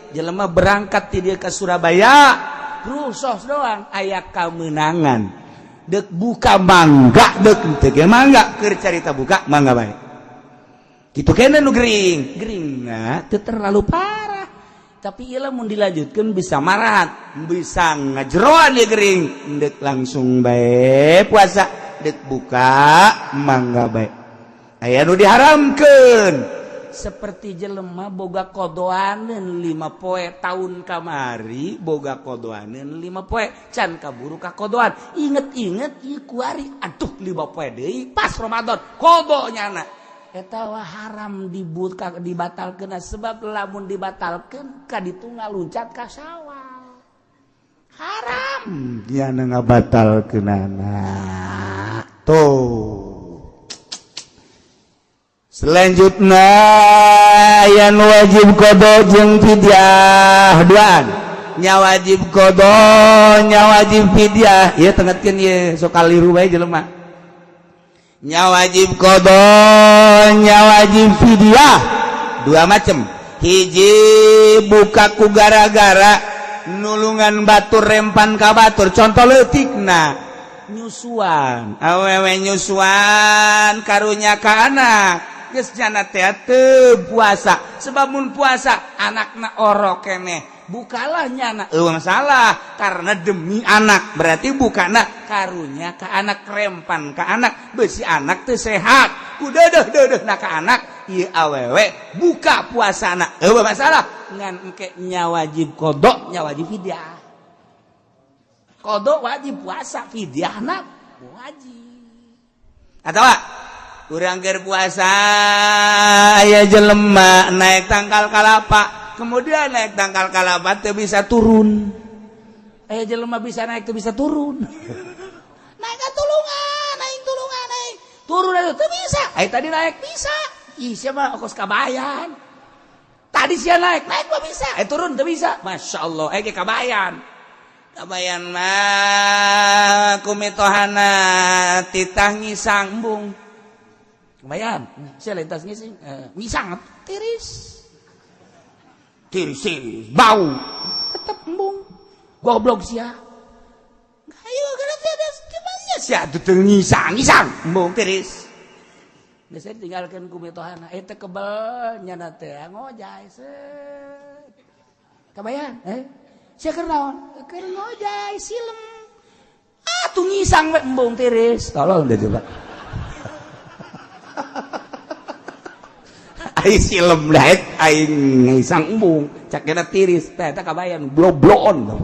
Jelema berangkat ti dieu ka Surabaya rusuh doang aya kamenangan. Dek buka mangga dek teu ge mangga keur carita buka mangga bae. Kitu kene nu gering, geringna teu terlalu parah. Tapi ieu lamun dilanjutkeun bisa marat, bisa ngajeroan ieu gering. Dek langsung bae puasa, dek buka mangga bae. Aya nu diharamkeun seperti jelema boga kodoaneun 5 poe tahun kamari boga kodoaneun 5 poe can kaburu ka kodoan inget-inget ieu kuari aduh 5 poe deui pas Ramadan kodo nyana eta wah haram dibuka dibatalkeun sebab lamun dibatalkeun ka ditu ngaluncat ka Sawal haram nyana ngabatalkeunana tuh. Selanjutnya yang wajib qada jeung fidyah duaan. Nya wajib qada, nya wajib fidyah. Ieu tengetkeun ieu sok kaliru bae jelema. Nya wajib qada, nya wajib fidyah. Dua macam. Hiji buka ku gara-gara nulungan batur rempan ka batur. Contoh leutikna nyusuan. Awewe nyusuan karunya ka anak. Geus jana teh teu puasa sebab mun puasa anakna orok keneh bukalah nyana eueuh masalah karena demi anak berarti bukana karunya ka anak rempan ka anak beusi anak teu sehat ku deudeuh-deudeuhna ka anak ieu awewe buka puasana eueuh masalah ngan engke nya wajib qada nya wajib fidyah. Qada wajib puasa fidyahna wajib. Atawa urang keur puasa aya jelema naik tangkal kalapa kemudian naik tangkal kalapa teu bisa turun. Aya jelema bisa naik teu bisa turun. Naik ka tulungan, naik tulungan, naik turun atuh teu bisa. Aya tadi naik bisa. Ih sia mah kos kabayan. Tadi sia naik, naik mah bisa. Aya turun teu bisa. Masyaallah, aya ge kabayan. Kabayan mah kumitohana titah ngisang embung. Lumayan, saya lintas ngising, ngisang tiris, tiris, tiris, bau, tetap embung, goblok sia. Ayo kada ada gimana sia tuh ngisang, ngisang, embung tiris. Geus saya tinggalkeun ku mitohana, eta kebel nyana teh ngojay set. Kabayan, sia keur naon? Keur ngojay silem. Ah tuh ngisang we embung tiris. Tolong deh coba. Ai silem daek aing ngisang embung cakena tiris teh eta kabayan blobloon.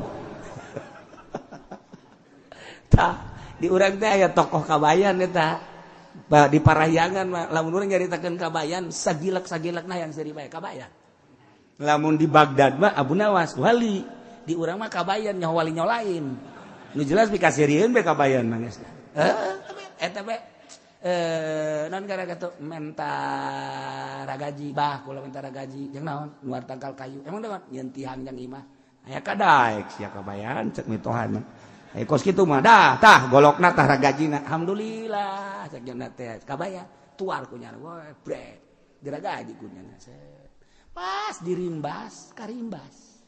Tah di urang teh aya tokoh kabayan eta. Di Parahyangan mah lamun urang nyaritakeun kabayan sagilek-sagilekna yang seuri bae kabayan. Lamun di Baghdad mah Abu Nawas wali, di urang mah kabayan nyaho wali nyaho lain. Nu jelas pikaseurieun bae kabayan mah geus. Heuh, eta bae non gara kitu menta ragaji bah kula menta ragaji jeung naon nuar tangkal kayu. Emang naon nyeun tihang jang imah. Aya kadaek sia kabayan cek mitohana. Kos kitu mah dah tah golokna tah ragajina. Alhamdulillah cek nya teh kabayan tuar ku nyana we brek diragaji ku nyana. Pas dirimbas karimbas.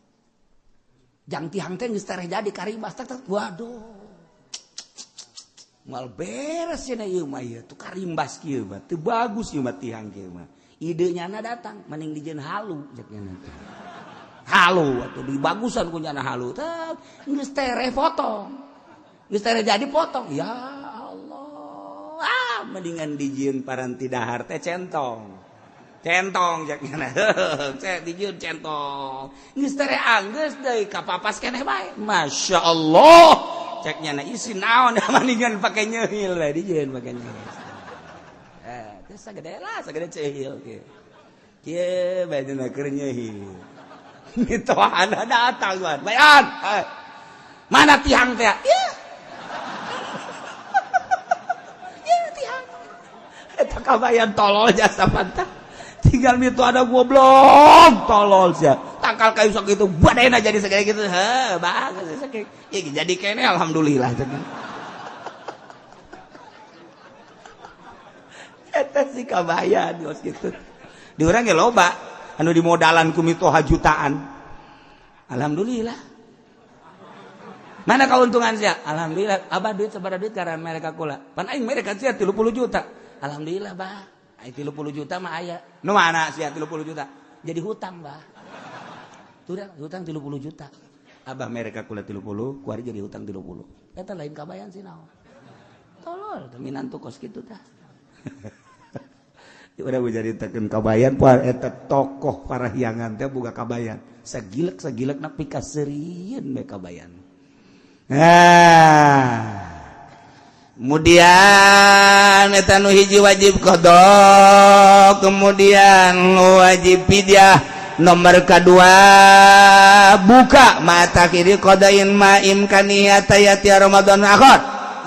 Jang tihang teh geus tereh jadi karimbas tak tak waduh. Moal beres cenah ieu mah ieu tuh karimbas kieu mah teu bagus ieu mah tihang kieu mah. Ide nyana datang mending dijieun halu cek nyana. Halu atau dibagusan ku nyana halu teh geus tereh potong. Geus tereh jadi potong. Ya Allah. Ah mendingan dijieun paranti dahar teh centong. Centong cek nyana. Cek dijieun centong. Geus tereh anggeus deui kapapas keneh bae. Masya Allah. Cek nyana isi naon mendingan pake nyeul we dijieun pake nyeul. Teh sagede lah sagede ceul kieu. Kieu bae dina keur nyeul. Mitohana datang tuan. Bayan. Mana tihang teh? Ya. Ya tihang. Eta kabayan tolol jasa pantah. Tinggal mitohana goblok tolol sia. Tangkal kayu sok itu badena jadi segede gitu. Heh, bagus sakitu. Ya jadi kene alhamdulillah. Eta si kabayan geus kitu. Di urang ge loba anu dimodalan ku mitoha jutaan. Alhamdulillah. Mana keuntungan sia? Alhamdulillah. Abah duit sabaraha duit karena mereka kula. Pan aing mereka sia 30 juta. Alhamdulillah, bah. Aing 30 juta mah aya. Nu mana sia 30 juta? Jadi hutang, bah. Tuh hutang 30 juta. Abah mereka kula 30, kuari jadi hutang 30. Eta lain kabayan sih naon. Tolol, teu minantu kos kitu tah. Udah nyaritakeun kabayan poe eta tokoh Parahyangan teh boga kabayan. Sagilek-sagilekna pikaseurieun we kabayan. Nah. Kemudian eta nu hiji wajib qada, kemudian wajib fidyah. Nomor kedua buka mata kiri qadain ma imkaniyata yati Ramadan akhir.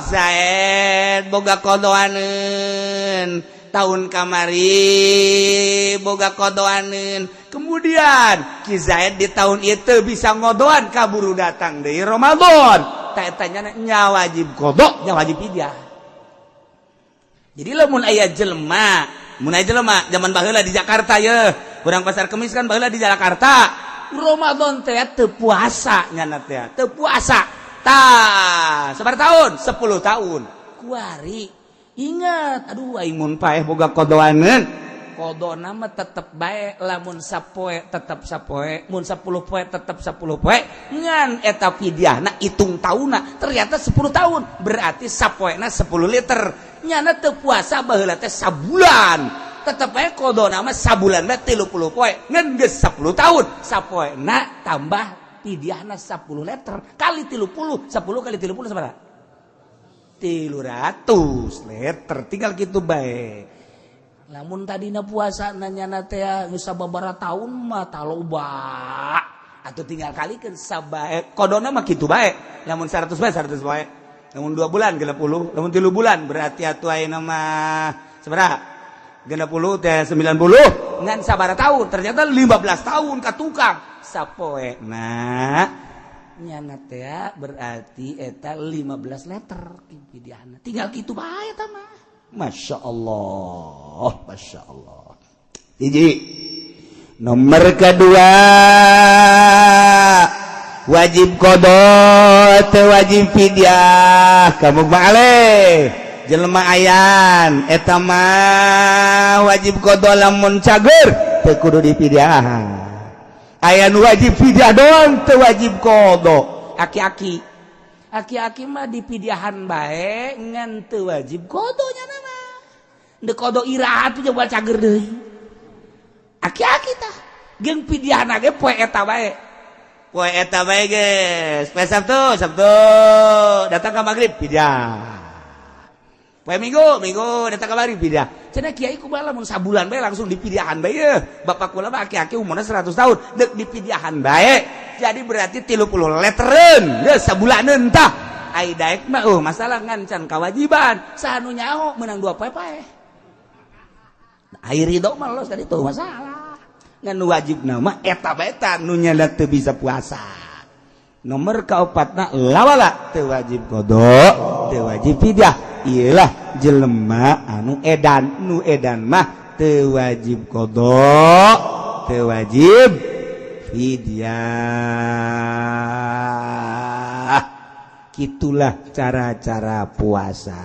Zaid boga qadaaneun tahun kamari boga kodoaneun, kemudian Ki Zaid di tahun itu bisa ngodoan kaburu datang dari Ramadan tak tanya nya wajib kodok nya wajib fidyah. Jadi lamun aya jelema mun aya jelema zaman baheula di Jakarta ye urang pasar Kemis kan baheula di Jakarta Ramadan teh teu puasa nyana teh teu puasa tah sabaraha tahun 10 tahun kuari. Ingat, aduh aing mun paeh boga kodoaneun. Kodona mah tetep bae lamun sapoe tetep sapoe, mun 10 poe tetep 10 poe. Ngan eta fidyahna hitung taunna ternyata 10 tahun, berarti sapoena 10 liter. Nyana teu puasa baheula teh sabulan. Tetep bae kodona mah sabulan mah 30 poe, ngan geus 10 tahun. Sapoena tambah fidyahna 10 liter kali 30, 10 kali 30 sabaraha? 300 liter tinggal gitu bae. Lamun tadina puasa nanyana teh geus sababaraha tahun mah taloba. Atau tinggal kalikeun sabae kodona mah kitu bae. Lamun 100 bae 100 bae. Lamun 2 bulan 60, lamun 3 bulan berarti atuh ayeuna mah sabaraha? 60 teh 90 ngan sabaraha tahun? Ternyata 15 tahun ka tukang sapoe. Nah nyana teh berarti eta 15 liter pidiana. Tinggal kitu bae eta mah. Masya Allah, Masya Allah. Hiji. Nomor kedua wajib qada teu wajib fidyah. Kamu ma'aleh jelema ayan eta mah wajib qada lamun cager teu kudu dipidyahan. Aya nu wajib fidyah doang teu wajib qada. Aki-aki. Aki-aki mah dipidyahan bae ngan teu wajib qada nya mah. Deuk qada iraha tuh buat cager deui. Aki-aki tah jeung pidiahna ge poe eta bae. Poe eta bae geus. Poe Sabtu, Sabtu datang ka magrib pidiah. Poe Minggu, Minggu datang ka magrib pidiah. Cenah kiai kumaha lamun sabulan bae langsung dipidiahan bae yeuh. Bapak kula mah aki-aki umurna 100 tahun deuk dipidiahan bae. Jadi berarti 30 leteren geus sabulaneun tah. Ai daek mah masalah ngan can kewajiban. Saha nu nyaho meunang 2 poe pae. Ai ridho mah los tadi tuh masalah. Ngan nu wajibna mah eta bae tah nu nyada teu bisa puasa. Nomor kaopatna lawala teu wajib qada, teu wajib fidyah. Iyalah jelema anu edan, nu edan mah teu wajib qada, teu wajib fidyah. Itulah cara-cara puasa.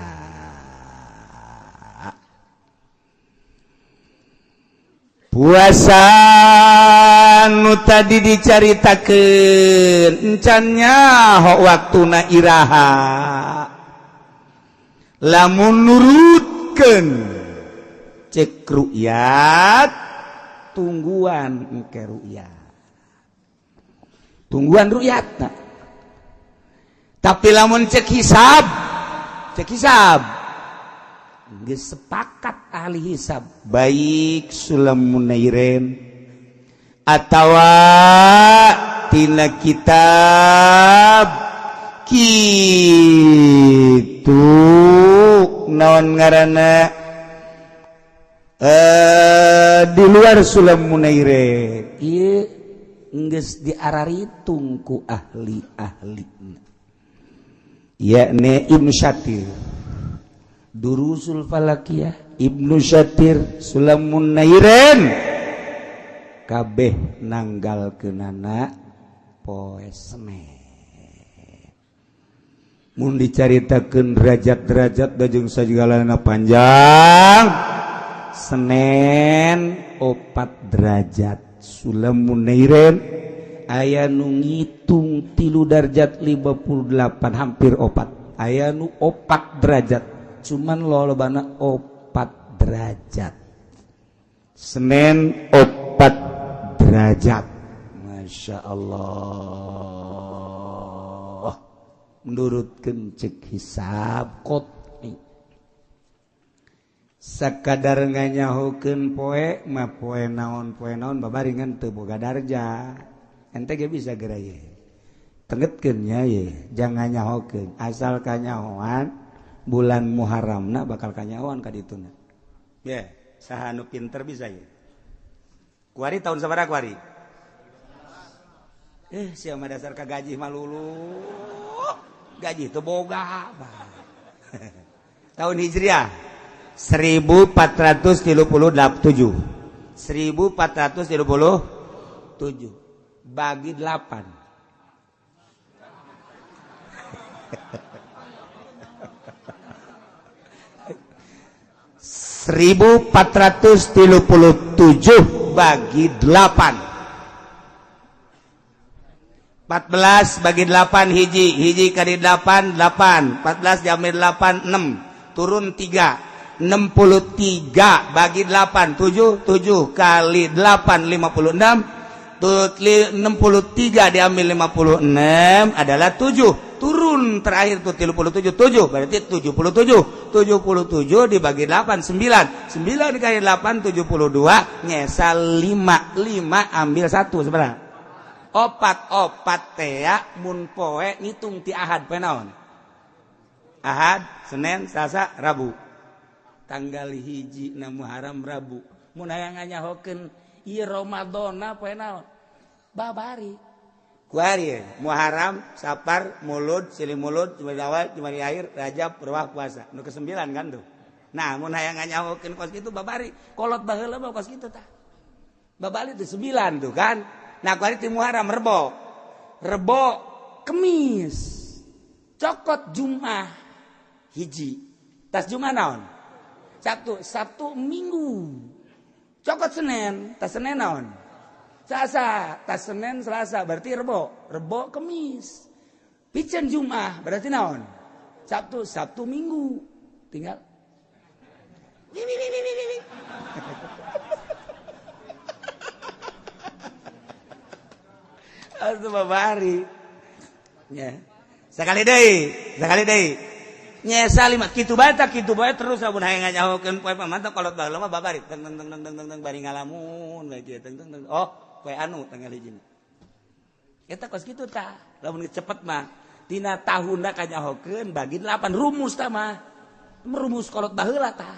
Puasa nu tadi dicaritakeun encan nyaho waktuna iraha. Lamun nurutkeun cek ru'yat tungguan engke ru'yat. Tungguan ru'yatna. Tapi lamun cek hisab geus sepakat ahli hisab baik Sulamun Nairen atawa tina kitab kitu naon ngaranna di luar Sulamun Nairen ieu geus diararitung ku ahli-ahli yakni Ibnu Syatir Durusul Falakiyah Ibnu Syatir Sulamun Nairen kabeh nanggalkeunana poe Senin. Mun dicaritakeun derajat-derajat jeung sagalana panjang Senin 4 derajat Sulamun Nairen aya nu ngitung 3 derajat 58 hampir 4 aya nu 4 derajat cuman lolobana 4 derajat Senin 4 derajat. Masya Allah menurutkeun cek hisab qot'i sakadar nganyahokeun poe mah poe naon babaringan teu boga darajat ente ge bisa geura ye tengetkeun nya ye jangan nyahokeun asal kanyahoan bulan Muharramna bakal kanyahoan ka dituna. Ye, saha nu pinter bisa ye. Kuari tahun sabaraha kuari? Sia mah dasar ka gaji mah lulu. Gaji teu boga. Tahun Hijriah 1437. 1437 bagi 8. 1437 bagi 8. 14 bagi 8 hiji, hiji kali 8 8, 14 diambil 8 6, turun 3. 63 bagi 8 7, 7 kali 8 56, 63 diambil 56 adalah 7. Turun terakhir tuh 37, 7 berarti 77. 77 dibagi 8 9. 9 dikali 8 72, nyesal 5. 5 ambil 1 sebenarnya. Opat tea mun poe ngitung ti Ahad poe naon? Ahad, Senin, Selasa, Rabu. Tanggal 1 na Muharram Rabu. Mun hayang nganyahokeun ieu Ramadana poe naon? Babari. Kuari Muharram, Sapar, Mulud, Silih Mulud, Jumadi Awal, Jumadi Akhir, Rajab, Ruwah, puasa. Nu ke-9 kan tuh. Nah, mun hayang nganyahokeun kos kitu babari. Kolot baheula mah kos kitu tah. Babari tuh 9 tuh kan. Nah, kuari ti Muharram Rebo. Rebo Kemis. Cokot Jumat hiji. Tas Jumat naon? Sabtu, Sabtu Minggu. Cokot Senin, tas Senin naon? Selasa, tas Senin Selasa berarti Rebo, Rebo Kemis. Piceun Jumat berarti naon? Sabtu, Sabtu Minggu. Tinggal. Atuh babari. Nya. Sakali deui, sakali deui. Nyesa lima kitu bae tah kitu bae terus lamun hayang nganyahokeun poe pamantau kolot baheula mah babari teng teng teng teng teng bari ngalamun bae kieu teng teng teng. Oh, poe anu tanggal hijina. Eta kos kitu tah. Lamun cepet mah tina tahunna kanyahokeun bagi 8 rumus tah mah. Rumus kolot baheula tah.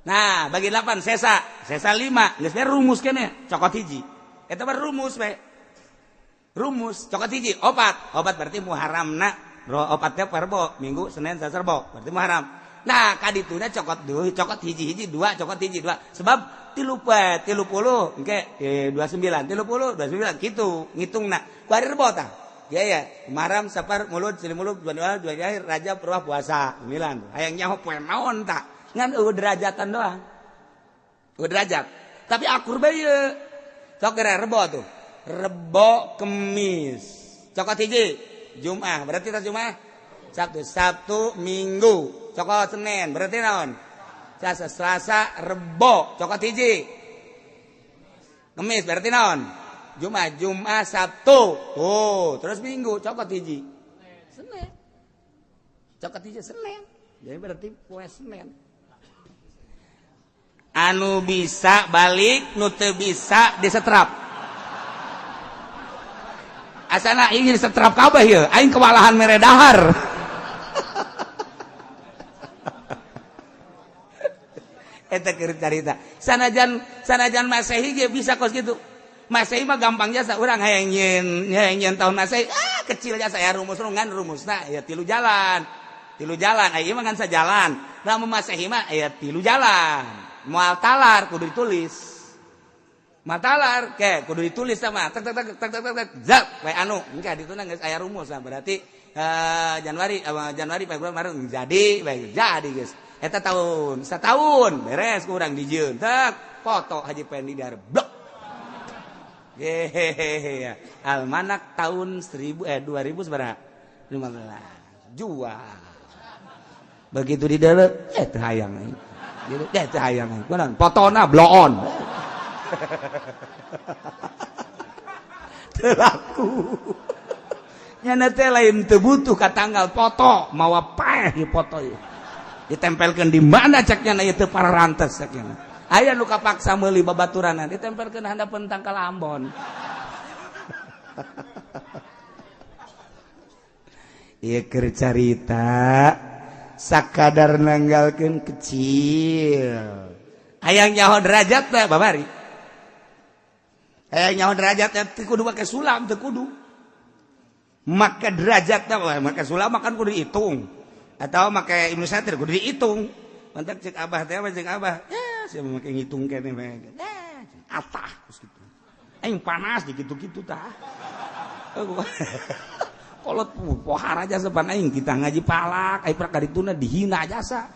Nah, bagi 8 sesa, sesa 5, geus rumus keneh, cokot hiji. Eta mah rumus we. Rumus cokot hiji, opat. Opat berarti Muharramna, opatnya Rebo, Minggu, Senin, Selasa, Rebo, berarti Muharram. Nah, kadituna cokot deui, cokot hiji-hiji dua, cokot hiji dua. Sebab 30 engke 29, 30 29 kitu ngitungna. Ku ari Rebo tah. Ya ya, Muharram, Safar, Mulud, Sri Mulud, Dua Dua Akhir, Rajab, Ruah, puasa 9. Hayang nyaho poe naon tah? Ngan eueuh derajatan doang. Eueuh derajat. Tapi akur bae ieu. Sok geura Rebo tuh. Rebo Kemis. Cokot hiji Jumat, berarti tas Jumat. Sabtu, Sabtu, Minggu. Cokot Senin, berarti naon? Selasa, Selasa, Rebo, cokot hiji. Kemis berarti naon? Jumat, Jumat, Sabtu. Tuh, terus Minggu cokot hiji. Senin. Cokot hiji Senin. Jadi berarti poe Senin. Anu bisa balik, nu teu bisa disetrap. Asana ingin disetrap kabeh ieu, aing kewalahan mere dahar. Eta keur carita. Sanajan Masehi ge bisa kos kitu. Masehi mah gampang jasa urang hayang nyieun tahun Masehi, ah kecil jasa ya rumus ngan rumusna ya 3 jalan. 3 jalan, aya mah ngan sajalan. Lamun Masehi mah aya 3 jalan. Moal talar kudu ditulis. Moal talar ke kudu ditulis sama tek tek tek tek tek tek zap we anu engke dituna geus aya rumus lah berarti Januari Januari Februari Maret jadi bae jadi geus. Eta tahun setahun beres kurang dijieun tek foto Haji Pendi dar blok. Hehehe almanak tahun 2015 jual. Begitu di dalam teu hayang aing. Gitu teu hayang aing. Kunaon fotona bloon. Teu laku. Nyana teh lain teu butuh ka tanggal foto, mawa paeh di foto ieu. Ditempelkeun di mana cek nyana ieu teu pararantes cek nyana. Aya nu kapaksa meuli babaturanan ditempelkeun handapeun tangkal Ambon. Ieu keur carita sakadar nanggalkeun kecil. Hayang nyaho derajat teh babari. Hayang nyaho derajat teh kudu make sulam teu kudu. Make derajat teh make sulam makan kudu dihitung. Atau make Ibnu Satir kudu dihitung. Mantak cek abah teh cek abah. Ya sia make ngitung keneh bae. Atah kos kitu. Aing panas di kitu-kitu tah. Kolot pohara jasa pan aing kita ngaji palak, aing prak karituna dihina jasa.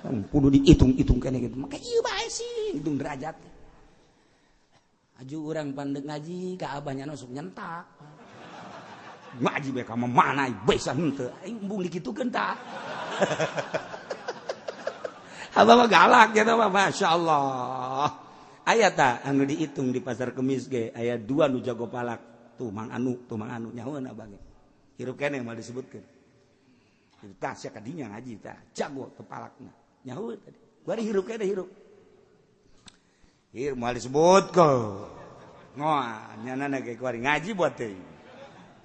Kudu dihitung-hitung keneh kitu. Make ieu bae sih hitung derajat. Aju urang pandek ngaji ka abahnya sok nyentak. Ngaji bae ka mana bisa henteu. Aing embung dikitukeun tah. Abah mah galak gitu mah masyaallah. Aya tah anu dihitung di pasar Kemis ge aya 2 nu jago palak. Tuh Mang Anu, tuh Mang Anu nyahoeun abah ge. Hirup keneh moal disebutkeun. Tah sia ka dinya ngaji tah, jago teu palakna. Nyahoeun tadi. Kuari hirup keneh hirup. Hirup moal disebutkeun. Ngoa nyana ge kuari ngaji buat teh.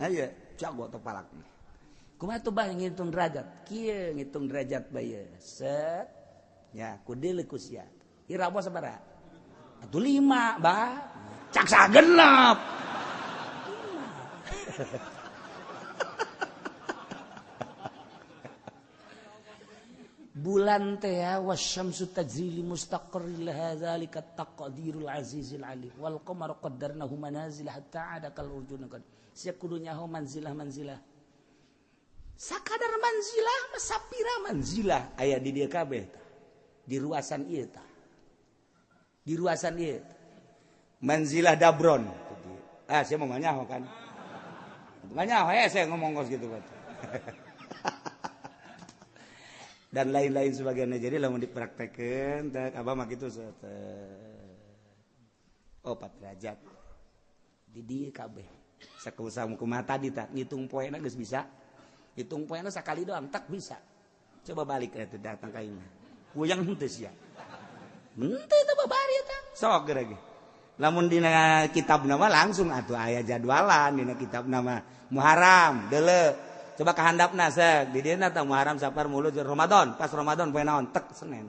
Aya jago teu palakna. Kumaha tuh bah ngitung derajat? Kieu ngitung derajat bae. Set. Ya, kudu ku sia. Ira apa sabaraha? Atuh 5, bah. Cak sagenep. 5. Bulan teh wasyamsu tajri li mustaqarrin laha zalika taqdirul azizil alim wal qamaru qaddarnahu manazil hatta ada kal urjun qad. Sia kudu nyaho manzilah-manzilah. Sakadar manzilah mah sapira manzilah aya di dieu kabeh tah. Di ruasan ieu tah. Di ruasan ieu. Manzilah Dabron. Ah, saya mau nyaho kan. Nyaho ya saya ngomong kos gitu kan. Dan lain-lain sebagainya. Jadi lamun dipraktekeun teh abah mah kitu set. 4 derajat. Di dieu kabeh. Sakusamu kumaha tadi tak ngitung poena geus bisa. Hitung poena sakali doang tak bisa. Coba balik eta datang ka imah. Goyang henteu sia. Henteu teh babari eta. Sok geura ge. Lamun dina kitab nama langsung atuh aya jadwalan dina kitab nama Muharram deuleu. Coba kahandapna sek di dieu tah Muharram Safar Mulud Ramadan, pas Ramadan poe naon tek Senin.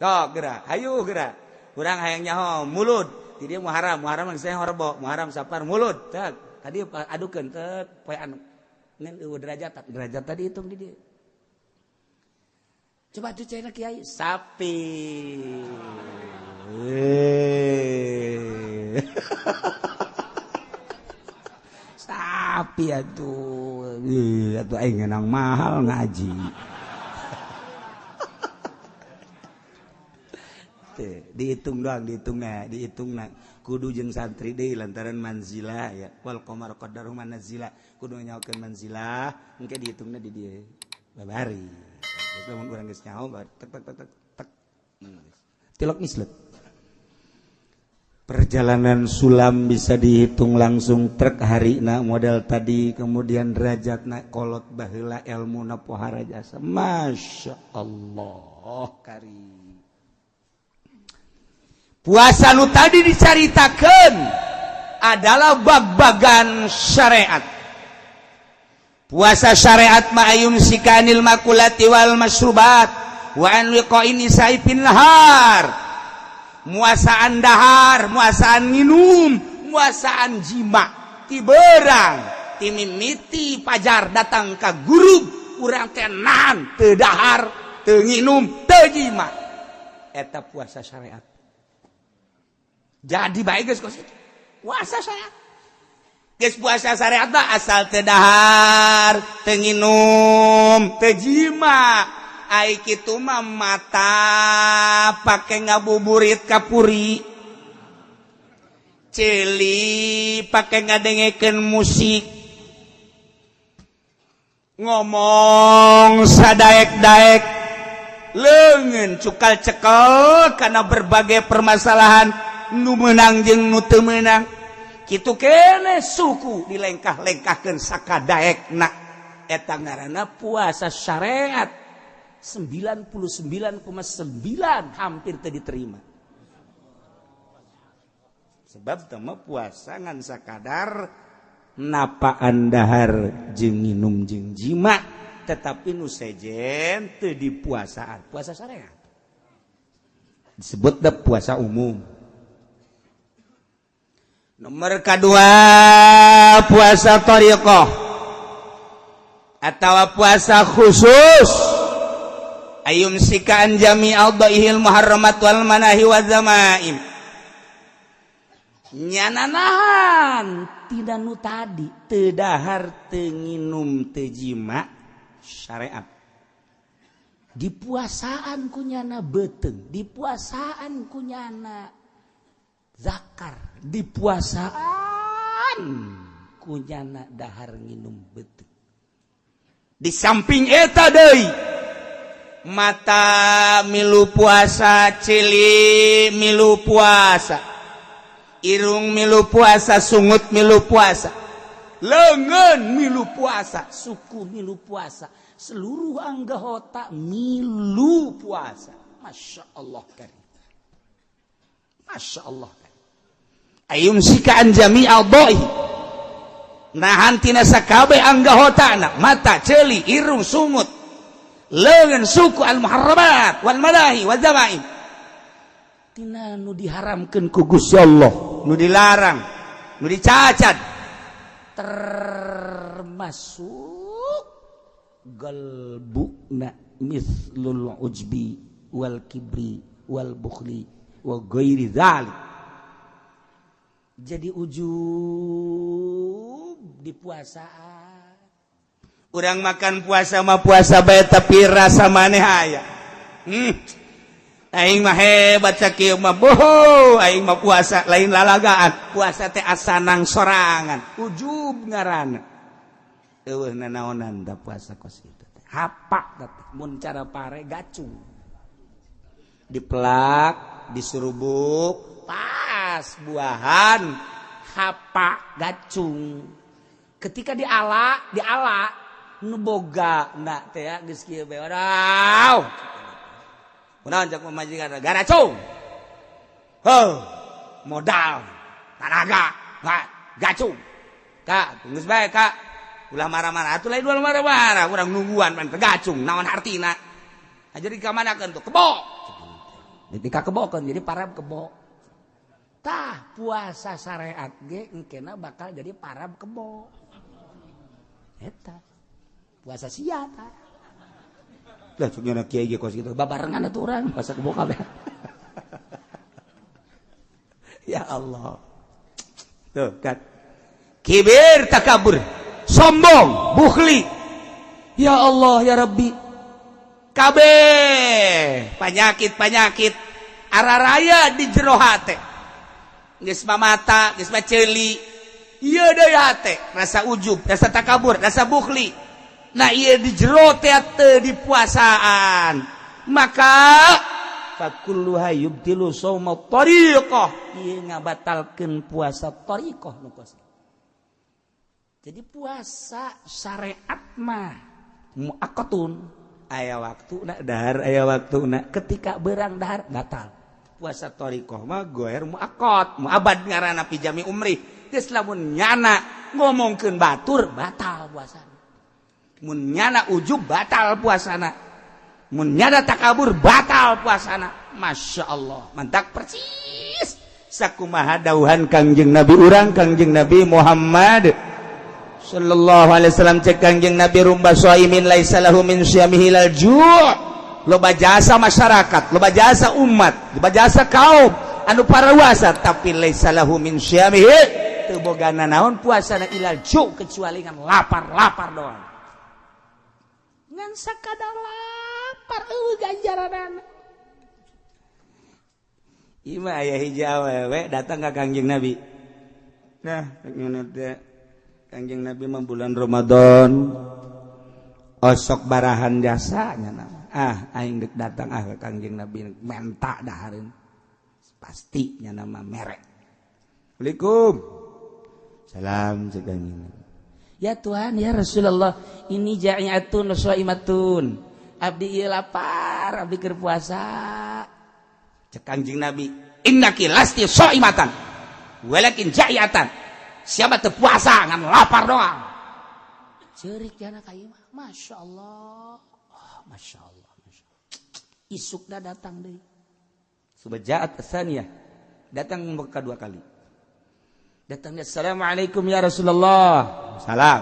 Sok geura, hayu geura. Urang hayang nyaho Mulud. Di dieu Muharram, Muharram saya horbo, Muharram Safar Mulud tek. Tadi adukeun tek poe anu. Ngan eueuh derajat, derajat tadi hitung di dieu. Coba tuh cina kiai sapi. Sapi atuh. Atuh aing ngenang mahal ngaji. Dihitung doang, dihitungna, dihitungna. Kudu jeung santri deui lantaran manzilah ya. Wal qamar qaddaru manazila. Kudu nyaokeun manzilah, engke dihitungna di dieu. Babari. Geus lamun urang geus nyaho tek tek tek tek. Tilok mislet. Perjalanan sulam bisa dihitung langsung truk harina model tadi, kemudian derajatna kolot baheula elmuna pohara jasa. Masya Allah karim. Puasa nu tadi dicaritakeun adalah bag-bagan syariat. Puasa syariat ma'ayum sikanil makulati wal masrubat wa an liqa'in nisa'i nahar. Muasaan dahar, muasaan minum, muasaan jima, ti berang, ti mimiti pajar datang ka guru, urang teh nahan, teu dahar, teu nginum, teu jima. Eta puasa syariat. Jadi baik geus kos itu. Puasa syariat. Geus puasa syariat mah asal teu dahar, teu nginum, teu jima. Ai kitu mah mata pake ngabuburit kapuri, ceuli pake ngadengekeun musik, ngomong sadaek-daek, leungeun cukal cekel karena berbagai permasalahan nu meunang jeung nu teu meunang. Kitu keneh suku dilengkah-lengkahkeun sakadaekna. Eta ngaranna puasa syariat. 99,9 hampir teu diterima. Sebab teu mah puasa ngan sakadar napaan dahar jeung nginum jeung jima, tetapi nu sejen teu dipuasaan. Puasa syariat disebut da puasa umum. Nomor kedua puasa thariqah atau puasa khusus. Ayum sikaan jami aldaihil muharramat wal manahi wa zamaim. Nyananahan tidak nu tadi teu dahar teu nginum teu jima syariat. Dipuasaan ku nyana beuteung, dipuasaan ku nyana zakar, dipuasaan ku nyana dahar nginum beuteung. Di samping eta deui mata milu puasa, cili milu puasa, irung milu puasa, sungut milu puasa, lengan milu puasa, suku milu puasa, seluruh anggota milu puasa. Masya Allah karim. Masya Allah karim. Ayum sikaan jami'al doi. Nahan tina sakabeh anggotana, mata, celi, irung, sungut, lengan, suku, al-muharramat wal madahi wal zamaim. Tina nu diharamkeun ku Gusti Allah, nu dilarang, nu dicacat, termasuk galbuna mislul ujbi wal kibri wal bukhli wa ghairi dzalik. Jadi ujub di puasaan. Urang makan puasa mah puasa bae tapi rasa maneh aya. Aing mah hebat sakieu mah boho, aing mah puasa lain lalagaan, puasa teh asanang sorangan, ujub ngaranna. Eueuh nanaonan da puasa kos kitu teh. Hapak teh mun cara pare gacung. Dipelak, disurubuk, pas buahan Hapa gacung. Ketika diala nu boga na teh geus kieu bae wadaw. Kunaon cak pamajikan garacung. Heuh, modal, tanaga, gacung. Kak, geus bae Kak. Ulah marah-marah atuh lain ulah marah-marah, urang nungguan pan gacung naon hartina. Jadi kamanakeun tuh kebo. Dika kebokeun jadi parab kebo. Tah puasa syariat ge engkena bakal jadi parab kebo. Eta puasa sia tah. Lah cuk nya kiai ge kos kitu babarengan atuh urang puasa kebo kabeh. Ya Allah. Tuh kan. Kibir takabur, sombong, bukhli. Ya Allah ya Rabbi. Kabeh penyakit-penyakit araraya di jero hate. Geus mamata, geus maceuli. Ieu deui hate, rasa ujub, rasa takabur, rasa bukhli. Nah ieu di jero teh teu dipuasaan. Maka fakulluha yubtilu shauma tariqah. Ieu ngabatalkeun puasa tariqah nu kos. Jadi puasa syariat mah muaqqatun. Aya waktu nak dahar, aya waktu nak ketika berang dahar batal. Puasa thariqah mah goer muaqqat, muabad ngaranna pijami umri. Geus lamun nyana ngomongkeun batur batal puasana. Mun nyana ujub batal puasana. Mun nyana takabur batal puasana. Masya Allah, mantak persis sakumaha dauhan Kangjeng Nabi urang Kangjeng Nabi Muhammad sallallahu alaihi wasallam. Cek Kangjeng Nabi rumba shaimin laisa lahu min syamihi lal ju'. Loba jasa masyarakat, loba jasa umat, loba jasa kaum anu parawasa tapi laisa lahu min syamihi teu bogana naon puasana ilal ju' kecuali ngan lapar-lapar doang. Ngan sakadar lapar eueuh ganjaranana. Ieu mah aya hiji awewe datang ka Kangjeng Nabi. Nah, teh Kangjeng Nabi mah bulan Ramadan osok barahan jasanya nama. Ah, aing dek datang ah ke Kangjeng Nabi menta dahareun. Pasti nya nama merek. Assalamualaikum. Salam cek Kangjeng Nabi. Ya Tuhan, ya Rasulullah, ini ja'iatun shaimatun. Abdi ieu lapar, abdi keur puasa. Cek Kangjeng Nabi, innaki lasti shaimatan walakin ja'iatan. Siapa teu puasa ngan lapar doang. Ceurik jana ka ieu mah. Masya Allah. Oh, Masya Allah, Masya Allah. Isukna datang deui. Subajaat tsaniyah. Datang kedua kali. Datangnya assalamualaikum ya Rasulullah. Salam.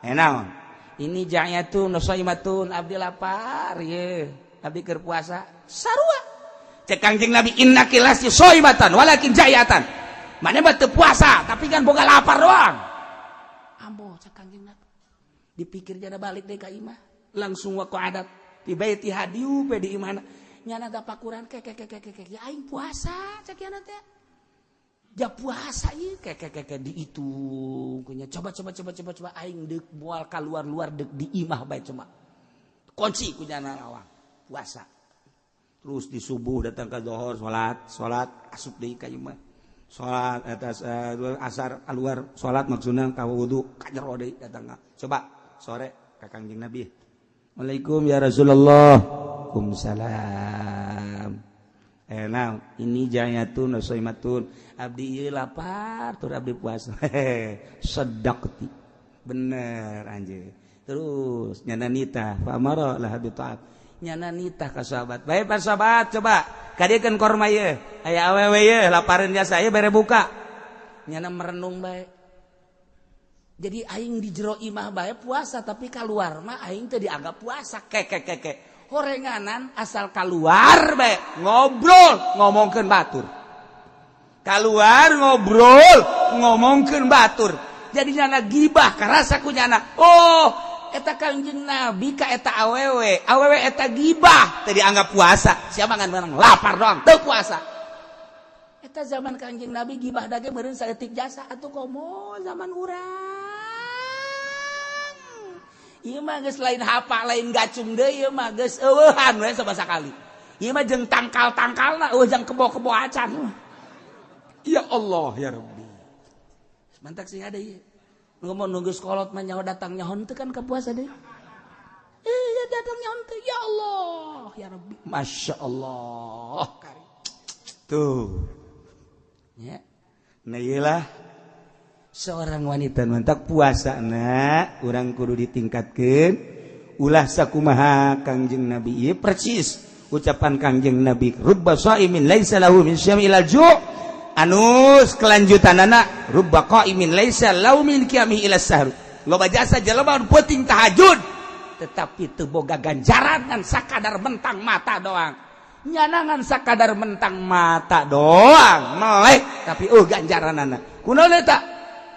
Naon? Ini ja'yatun shaimatun, abdi lapar ye. Abdi keur puasa. Sarua. Cek Kangjeng Nabi innaki lasti shaimatan walakin ja'yatan. Mana mah teu puasa tapi kan boga lapar doang. Ambo cek Kangjeng Nabi. Dipikir jana balik deui ka imah. Langsung waqa'adat di baiti hadiu pe di imahna. Nyana tapakuran ke ke ke ke ke ya aing puasa cek yana teh. Ja puasa ieu ke ke ke dihitung kunya coba coba coba coba coba aing deuk moal kaluar-luar deuk di imah bae cuma. Kunci ku nyana lawang puasa. Terus di subuh datang ke zuhur salat, salat asup deui ka imah. Salat atas asar keluar salat maksudna ka wudu ka jero deui datang. Coba sore ka Kangjeng Nabi. Waalaikum ya Rasulullah. Waalaikumsalam. Nah, ini jayatun shaimatun. Abdi ieu lapar tur abdi puasa. Sedaqti. Bener anjeun. Terus nyana nitah fa amara lah bi ta'at. Nyana nitah ka sahabat. Bae pak sahabat coba kadiekeun korma ieu. Aya awewe ieu lapareun jasa ieu bere buka. Nyana merenung bae. Jadi aing di jero imah bae puasa tapi kaluar mah aing teu dianggap puasa. Keke keke. Horenganan asal kaluar bae ngobrol ngomongkeun batur. Kaluar ngobrol ngomongkeun batur. Jadi nyana gibah karasa ku nyana. Oh, eta Kangjeng Nabi ka eta awewe. Awewe eta gibah teu dianggap puasa. Siapa ngan menang lapar doang teu puasa. Eta zaman Kangjeng Nabi gibah dage meureun saeutik jasa atuh komo zaman urang. Ieu mah geus lain hapa lain gacung deui ieu mah geus eueuhan we sabasa kali. Ieu mah jeung tangkal-tangkalna eueuh jang kebo-kebo acan. Ya Allah ya Rabbi. Mantak sing ada ieu. Ngomong nunggu sekolot mah nyaho datang nyaho teu kan ka puasa deui. Iya datang nyaho teu, ya Allah, ya Rabbi. Masya Allah. Tuh. Ya. Nah iyalah seorang wanita mantak puasa na urang kudu ditingkatkeun ulah sakumaha Kangjeng Nabi ieu persis ucapan Kangjeng Nabi, rubba shaimin laisa lahu min syami ilal ju', anus kelanjutanana rubba qaimin laisa lahu min qiyamihi ila sahur. Loba jasa jelema penting tahajud tetapi teu boga ganjaran ngan sakadar mentang mata doang, nyanangan sakadar mentang mata doang melek tapi oh ganjaranana kunaon eta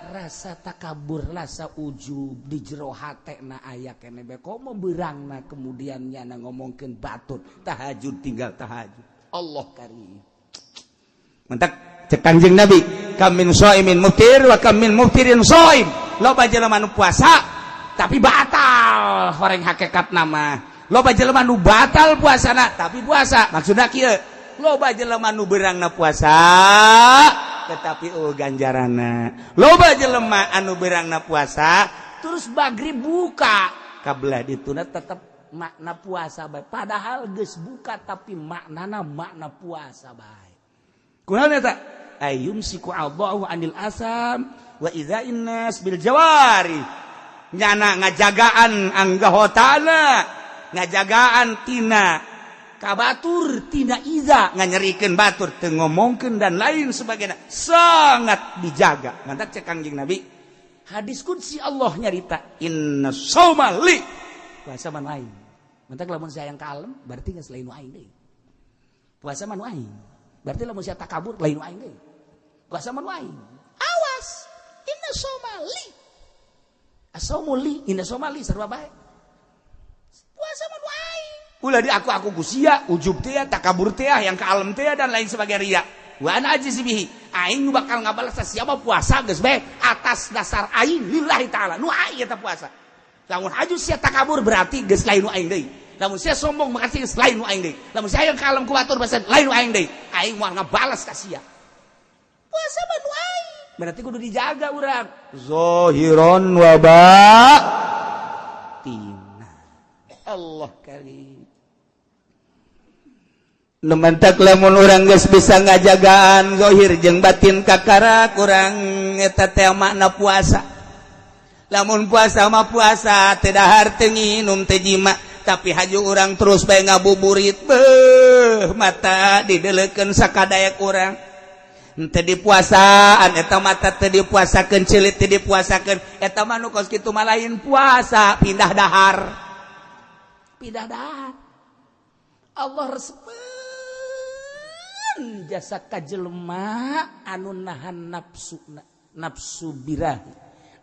rasa takabur, rasa ujub di jero hatena aya keneh bae komo beurangna kemudian nyana ngomongkeun batur tahajud tinggal tahajud. Allah karim. Mantak cek Kangjeng Nabi, kam min shaimin muftir wa kam min muftirin shaim. Loba jelema nu puasa tapi batal horeng hakikat nama, loba jelema nu batal puasana tapi puasa. Maksudna kieu, loba jelema nu beurangna puasa tetapi oh ganjarana, loba jelema anu beurangna puasa terus magrib buka kabelah dituna tetep makna puasa bae, padahal geus buka tapi maknana makna puasa bae. Kunaon eta ayumsiku Allahu anil asam wa idza innas bil jawari, nyana ngajagaan anggahotana, ngajagaan tina kabatur, tina iza nganyerikeun batur teu ngomongkeun dan lain sebagainya, sangat dijaga. Mantak cek Kangjeng Nabi hadis qudsi Allah nyarita inna shauma li, puasa mah nu aing. Mantak lamun saya yang kalem berarti geus lain nu aing deui. Puasa mah nu aing. Berarti lamun sia takabur lain nu aing deui. Puasa mah nu aing. Awas, inna shauma li. Asaumu li, inna shauma li sarua bae. Puasa mah nu aing. Ulah di aku gusia, ujub teh, takabur teh, yang kalem teh dan lain sebagainya ria. Wa ana ajzi bihi. Aing nu bakal ngabalas siapa puasa geus bae atas dasar aing lillahi taala. Nu aing eta puasa. Lamun haju sia takabur berarti geus lain nu aing deui. Lamun sia sombong maka geus lain nu aing deui. Lamun sia yang kalem ku batur bahasa lain nu aing deui. Aing moal ngabalas ka sia. Puasa mah nu aing. Berarti kudu dijaga urang. Zahiron wa batina. Allah karim. Nu mantak lamun urang geus bisa ngajagaan zahir jeung batin kakara kurang eta teh makna puasa. Lamun puasa mah puasa teu dahar teu nginum teu jima tapi haju urang terus bae ngabuburit beuh mata dideleukeun sakadaek urang. Teu dipuasaan eta mata teu dipuasakeun ceulit teu dipuasakeun eta mah nu kos kitu mah lain puasa pindah dahar. Pindah dahar. Allah resepeun jasa ka jelema anu nahan nafsu, nafsu birahi,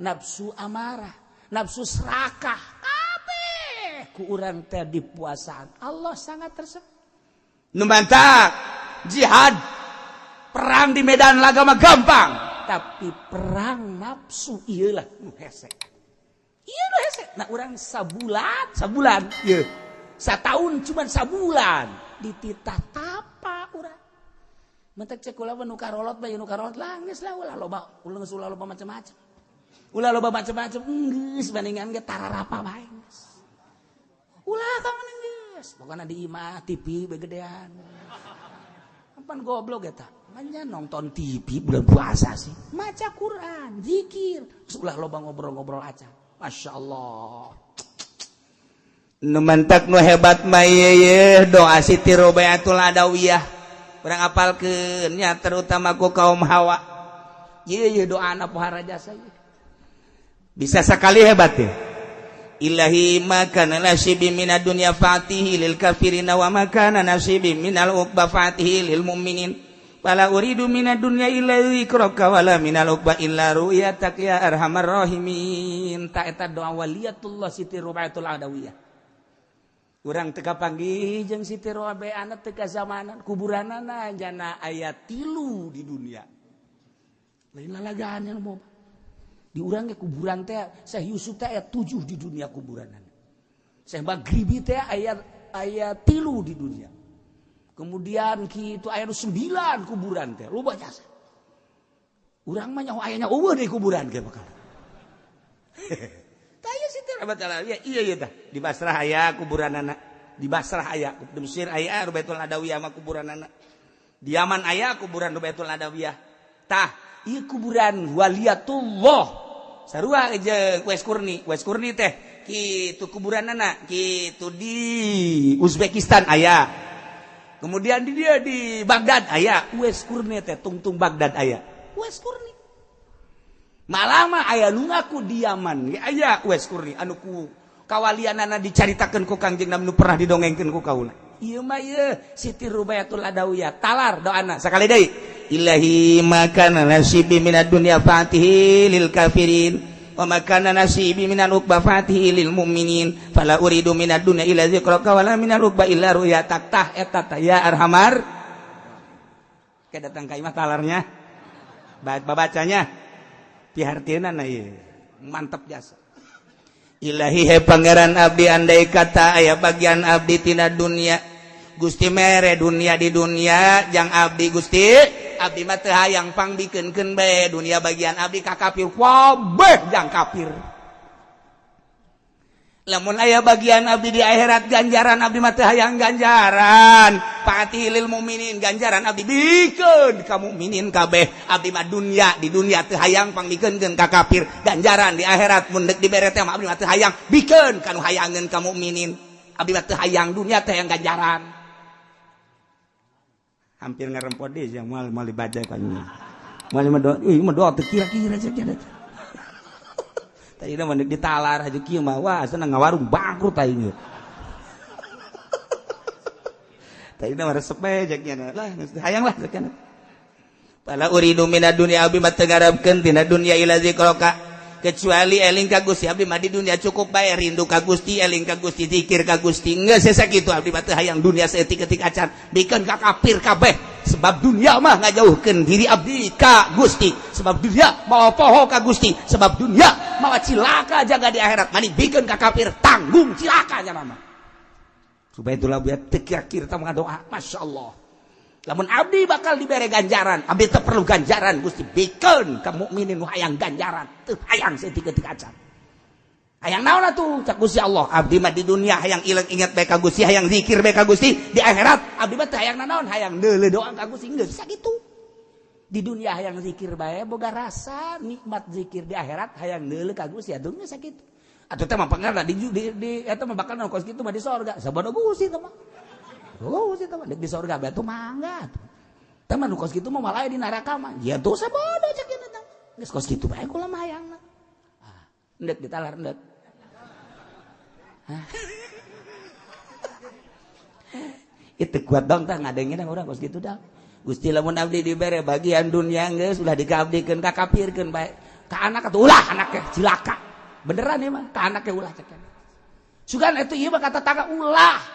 nafsu amarah, nafsu serakah kabeh ku urang teh dipuasaan. Allah sangat resep. Nu mantak jihad perang di medan laga mah gampang, tapi perang nafsu ieulah nu hese. Ieu nu hese. Nah urang sabulan, sabulan ieu. Satahun cuman sabulan dititah tapa urang. Mentek cek kula nu karolot bae nu karolot lah geus lah ulah loba, ulah geus ulah loba macam-macam. Ulah loba macam-macam geus bandingan ge tararapa bae geus. Ulah ka mana geus. Pokona di imah TV begedean. Pan goblok eta. Manya nonton TV bulan puasa sih. Maca Quran, zikir, terus ulah loba ngobrol-ngobrol aja. Masya Allah. Nu mantak nu hebat mah ieu doa Siti Robiatul Adawiyah. Urang apalkeun nya terutama ku kaum hawa. Ieu ieu doana pohara jasa ieu. Bisa sekali hebat ya. Ilahi ma kana nasibi minad dunya fatihi lil kafirina wa ma kana nasibi minal uqba fatihi lil mu'minin. Fala uridu minad dunya illa dzikraka wala minal uqba illa ru'yatak ya arhamar rahimin. Ta eta doa waliyatullah Siti Robiatul Adawiyah. Urang teu kapanggih jeung Siti Robiah teu kazamanan kuburanana jana aya 3 di dunia. Lain lalagaan yang mau. Di urang ge kuburan teh Syekh Yusuf teh aya 7 di dunia kuburanana. Syekh Maghribi teh aya 3 di dunia. Kemudian kitu aya 9 kuburan teh loba jasa. Urang mah nyaho aya nya eueuh di kuburan ge bakal. Tah ieu Siti Rubayatul Adawiyah iya ieu tah di Basrah aya kuburanana, di Basrah aya, di Mesir aya Rubayatul Adawiyah mah kuburanana. Di Yaman aya kuburan Rubayatul Adawiyah. Tah ieu kuburan waliyatullah. Sarua jeung Uwais Qurni, Uwais Qurni teh kitu kuburanana, kitu di Uzbekistan aya. Kemudian di dia di Baghdad aya, Uwais Qurni teh tungtung Baghdad aya. Uwais Qurni. Malah mah aya nu ngaku di Yaman ge aya Uwais Qurni anu ku kawalianana dicaritakeun ku Kangjeng Nabi nu pernah didongengkeun ku kaula. Ieu mah ieu Siti Rubayatul Adawiyah talar doana sakali deui. Ilahi makana nasibi minad dunya fatihi lil kafirin wa makana nasibi minal uqba fatihi lil mu'minin fala uridu minad dunya illa zikraka wala minal uqba illa ru'yatak. Tah eta tah ya arhamar. Ke datang ka imah talarnya. Babacanya pihartieunana ieu. Mantap jasa. Ilahi he pangeran abdi andai kata aya bagian abdi tina dunia Gusti mere dunia di dunia jang abdi Gusti abdi mah teu hayang pangbikeunkeun bae dunia bagian abdi ka kafir kabeh jang kafir. Lamun aya bagian abdi di akhirat ganjaran abdi mah teu hayang ganjaran fatih lil mukminin ganjaran abdi bikeun ka mukminin kabeh abdi mah dunia di dunia teu hayang pangbikeunkeun ka kafir ganjaran di akhirat mun deuk dibere teh mah abdi mah teu hayang bikeun ka nu hayangeun ka mukminin abdi mah teu hayang dunia teh hayang ganjaran. Hampir ngerempot deh yang mal mal dibaca kan mal mah doa euy mah doa teu kira-kira cek tadi mah ditalar aja kieu mah wah senang ngawarung bangkrut aing. Tadi mah resep bae cek nya lah hayang lah cek nya. Fala uridu minad dunya abdi mah teu ngarepkeun tina dunya ila zikraka kecuali eling ka Gusti abdi mah di dunia cukup bae rindu ka Gusti eling ka Gusti zikir ka Gusti geus sakitu abdi mah teu hayang dunia saeutik-eutik acan bikeun ka kafir kabeh sebab dunia mah ngajauhkeun diri abdi ka Gusti sebab dunia mawa poho ka Gusti sebab dunia mawa cilaka jaga di akhirat mani bikeun ka kafir tanggung cilaka nya mah. Supaya itulah biar teu kira-kira tah ngadoa masyaallah. Lamun abdi bakal dibere ganjaran abdi teu perlu ganjaran Gusti bikeun ka mukminin nu hayang ganjaran teu hayang saeutik-eutik acan. Hayang naon atuh cak Gusti Allah abdi mah di dunia hayang ilang ingat bae ka Gusti hayang zikir bae ka Gusti di akhirat abdi mah teu hayang nanaon hayang deuleu doa ka Gusti geus sakitu. Di dunia hayang zikir bae boga rasa nikmat zikir di akhirat hayang deuleu ka Gusti atuh geus sakitu. Atuh teh mah pangarna di eta mah bakal kos kitu mah di sorga sabodo Gusti teh mah. Oh, sih teman di sorga batu mangga. Teman kos kitu mah malah di neraka mah. Ya tuh sabodo cek ieu teh. Geus kos kitu bae kula mah hayangna. Ah, endek ditalar endek. Hah. Itu kuat dong tah ngadengin urang kos kitu dah. Gusti lamun abdi dibere bagian dunia geus ulah dikaabdikeun ka kafirkeun bae. Ka anak atuh ulah anaknya cilaka. Beneran ieu mah ka anaknya ulah cek. Sugan atuh ieu mah kata tangga ulah.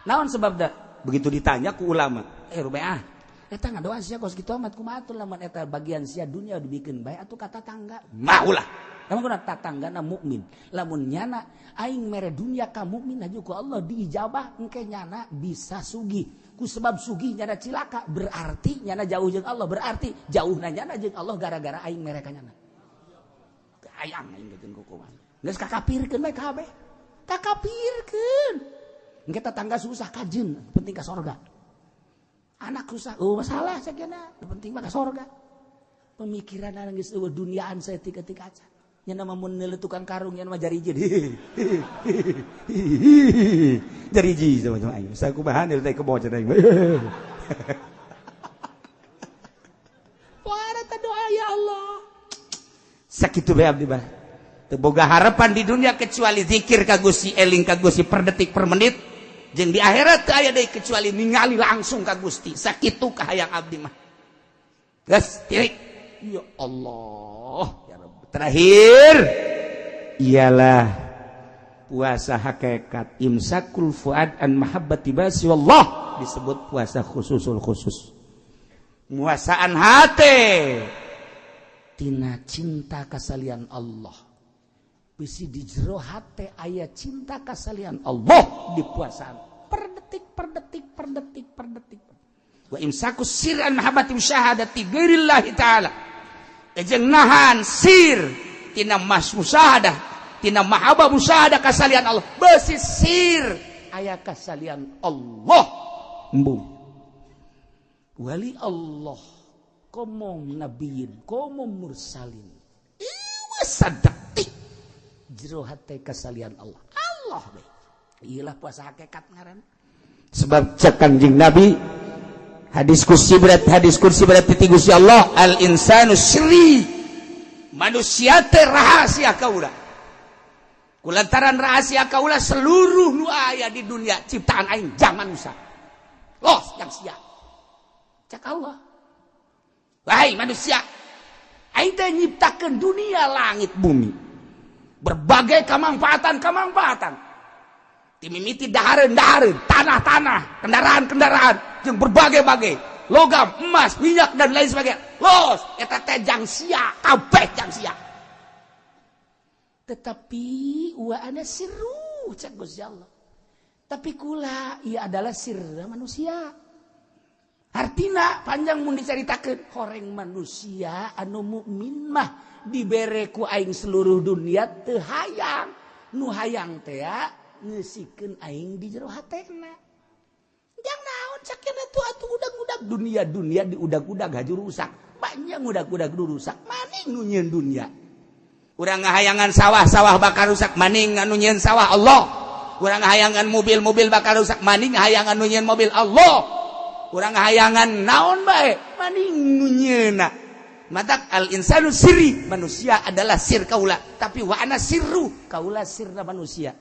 Naon sebabna? Begitu ditanya ku ulama, Rubaiyah, eta ngadoa sia kos kitu amat kumaha atuh lamun eta bagian sia dunia dibikeun bae atuh kata tangga. Mah ulah. Lamun kuna tatanggana mukmin, lamun nyana aing mere dunia ka mukmin aju ku Allah diijabah engke nyana bisa sugih. Ku sebab sugih nyana cilaka berarti nyana jauh jeung Allah, berarti jauhna nyana jeung Allah gara-gara aing mere ka nyana. Hayang aing geus kukuman. Geus kakapirkeun bae kabeh. Kakapirkeun. Engke tetangga susah kajen, penting ka sorga. Anak susah, oh masalah sakena, penting mah ka sorga. Pemikiran geus eueuh duniaan saeutik-eutik acan. Nya mah mun neuleuh tukang karung nya mah jariji. Jariji sama-sama aing. Sakumaha teh kebo cenah aing. Wah, eta doa ya Allah. Sakitu bae abdi mah. Teu boga harapan di dunia kecuali zikir ka Gusti, eling ka Gusti per detik per menit. Jeung di akhirat teu aya deui kecuali ningali langsung ka Gusti. Sakitu kahayang abdi mah. Geus tirik. Ya Allah, ya Rabb. Terakhir ialah puasa hakikat imsakul fuad an mahabbati basi wallah disebut puasa khususul khusus. Muasaan hate tina cinta kasalian Allah. Bisi di jero hate aya cinta kasalian Allah di puasaan per detik per detik per detik per detik. Wa imsaku sir'an mahabbati musyahadati ghairillahi ta'ala. Jeung nahan sir tina mas musyahadah, tina mahabbah musyahadah kasalian Allah. Besi sir aya kasalian Allah. Embung. Wali Allah komo nabiyin, komo mursalin. Ieu sadetik jero hate kasalian Allah. Allah we. Iyalah puasa hakikat ngaran. Sebab cek Kanjeng Nabi, hadis kursi berat, hadis kursi berat ti Gusti Allah, al insanu sirri, manusia teh rahasia kaula. Kulantaran rahasia kaula, seluruh nu aya di dunia ciptaan aing jang manusia los yang sia. Cek Allah, wahai manusia, aing teh nyiptakeun dunia, langit, bumi, berbagai kemanfaatan kemanfaatan, timimiti dahareun-dahareun, tanah-tanah, kendaraan-kendaraan jeung berbagai-bagai logam, emas, minyak, dan lain sebagainya. Los eta teh jang sia kabeh, jang sia. Tetapi wa ana sirru, cek Gusti Allah, tapi kula ia adalah sirra manusia. Artina panjang mun dicaritakeun. Horeng manusia anu mukmin mah dibere ku aing seluruh dunia teu hayang. Nu hayang teh ngeusikeun aing di jero hatena. Jang naon cakena tuh atuh udag-udag dunia? Dunia diudag-udag haju rusak. Banyak udag-udag rusak, maning nu nyieun dunia. Urang ngahayangan sawah, sawah bakal rusak, maning anu nyieun sawah Allah. Urang ngahayangan mobil, mobil bakal rusak, maning hayangan nu nyieun mobil Allah. Urang ngahayangan naon bae, maning nu nyieunna. Matak al insanu sirri, manusia adalah sir kaula, tapi wa ana sirru, kaula sirna manusia.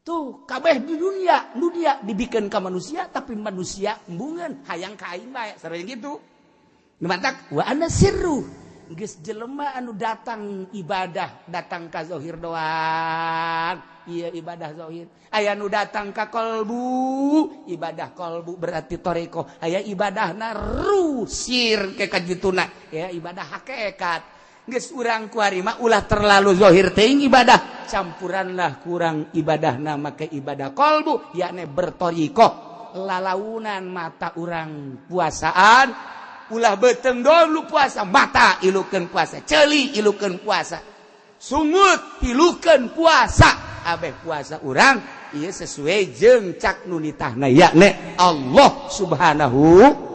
Tuh kabeh di dunia, dunia dibikin ke manusia, tapi manusia embungan hayang ka aing bae, sareng gitu. Matak wa ana sirru. Geus jelema anu datang ibadah, datang ka zahir doang. Iya, ibadah zahir. Aya nu datang ka kolbu, ibadah kolbu berarti toreko. Aya ibadahna rusir ke kajituna, ya ibadah hakikat. Geus urang kuari mah ulah terlalu zahir teuing ibadah, campuranlah kurang ibadahna make ibadah kolbu, yakni bertoriko. Lalaunan mata urang puasaan, ulah beteng dulu puasa, mata ilukeun puasa, ceuli ilukeun puasa, sungut ilukeun puasa. Abeh puasa urang ieu sesuai jeung cak nu nitahna, yakni Allah Subhanahu.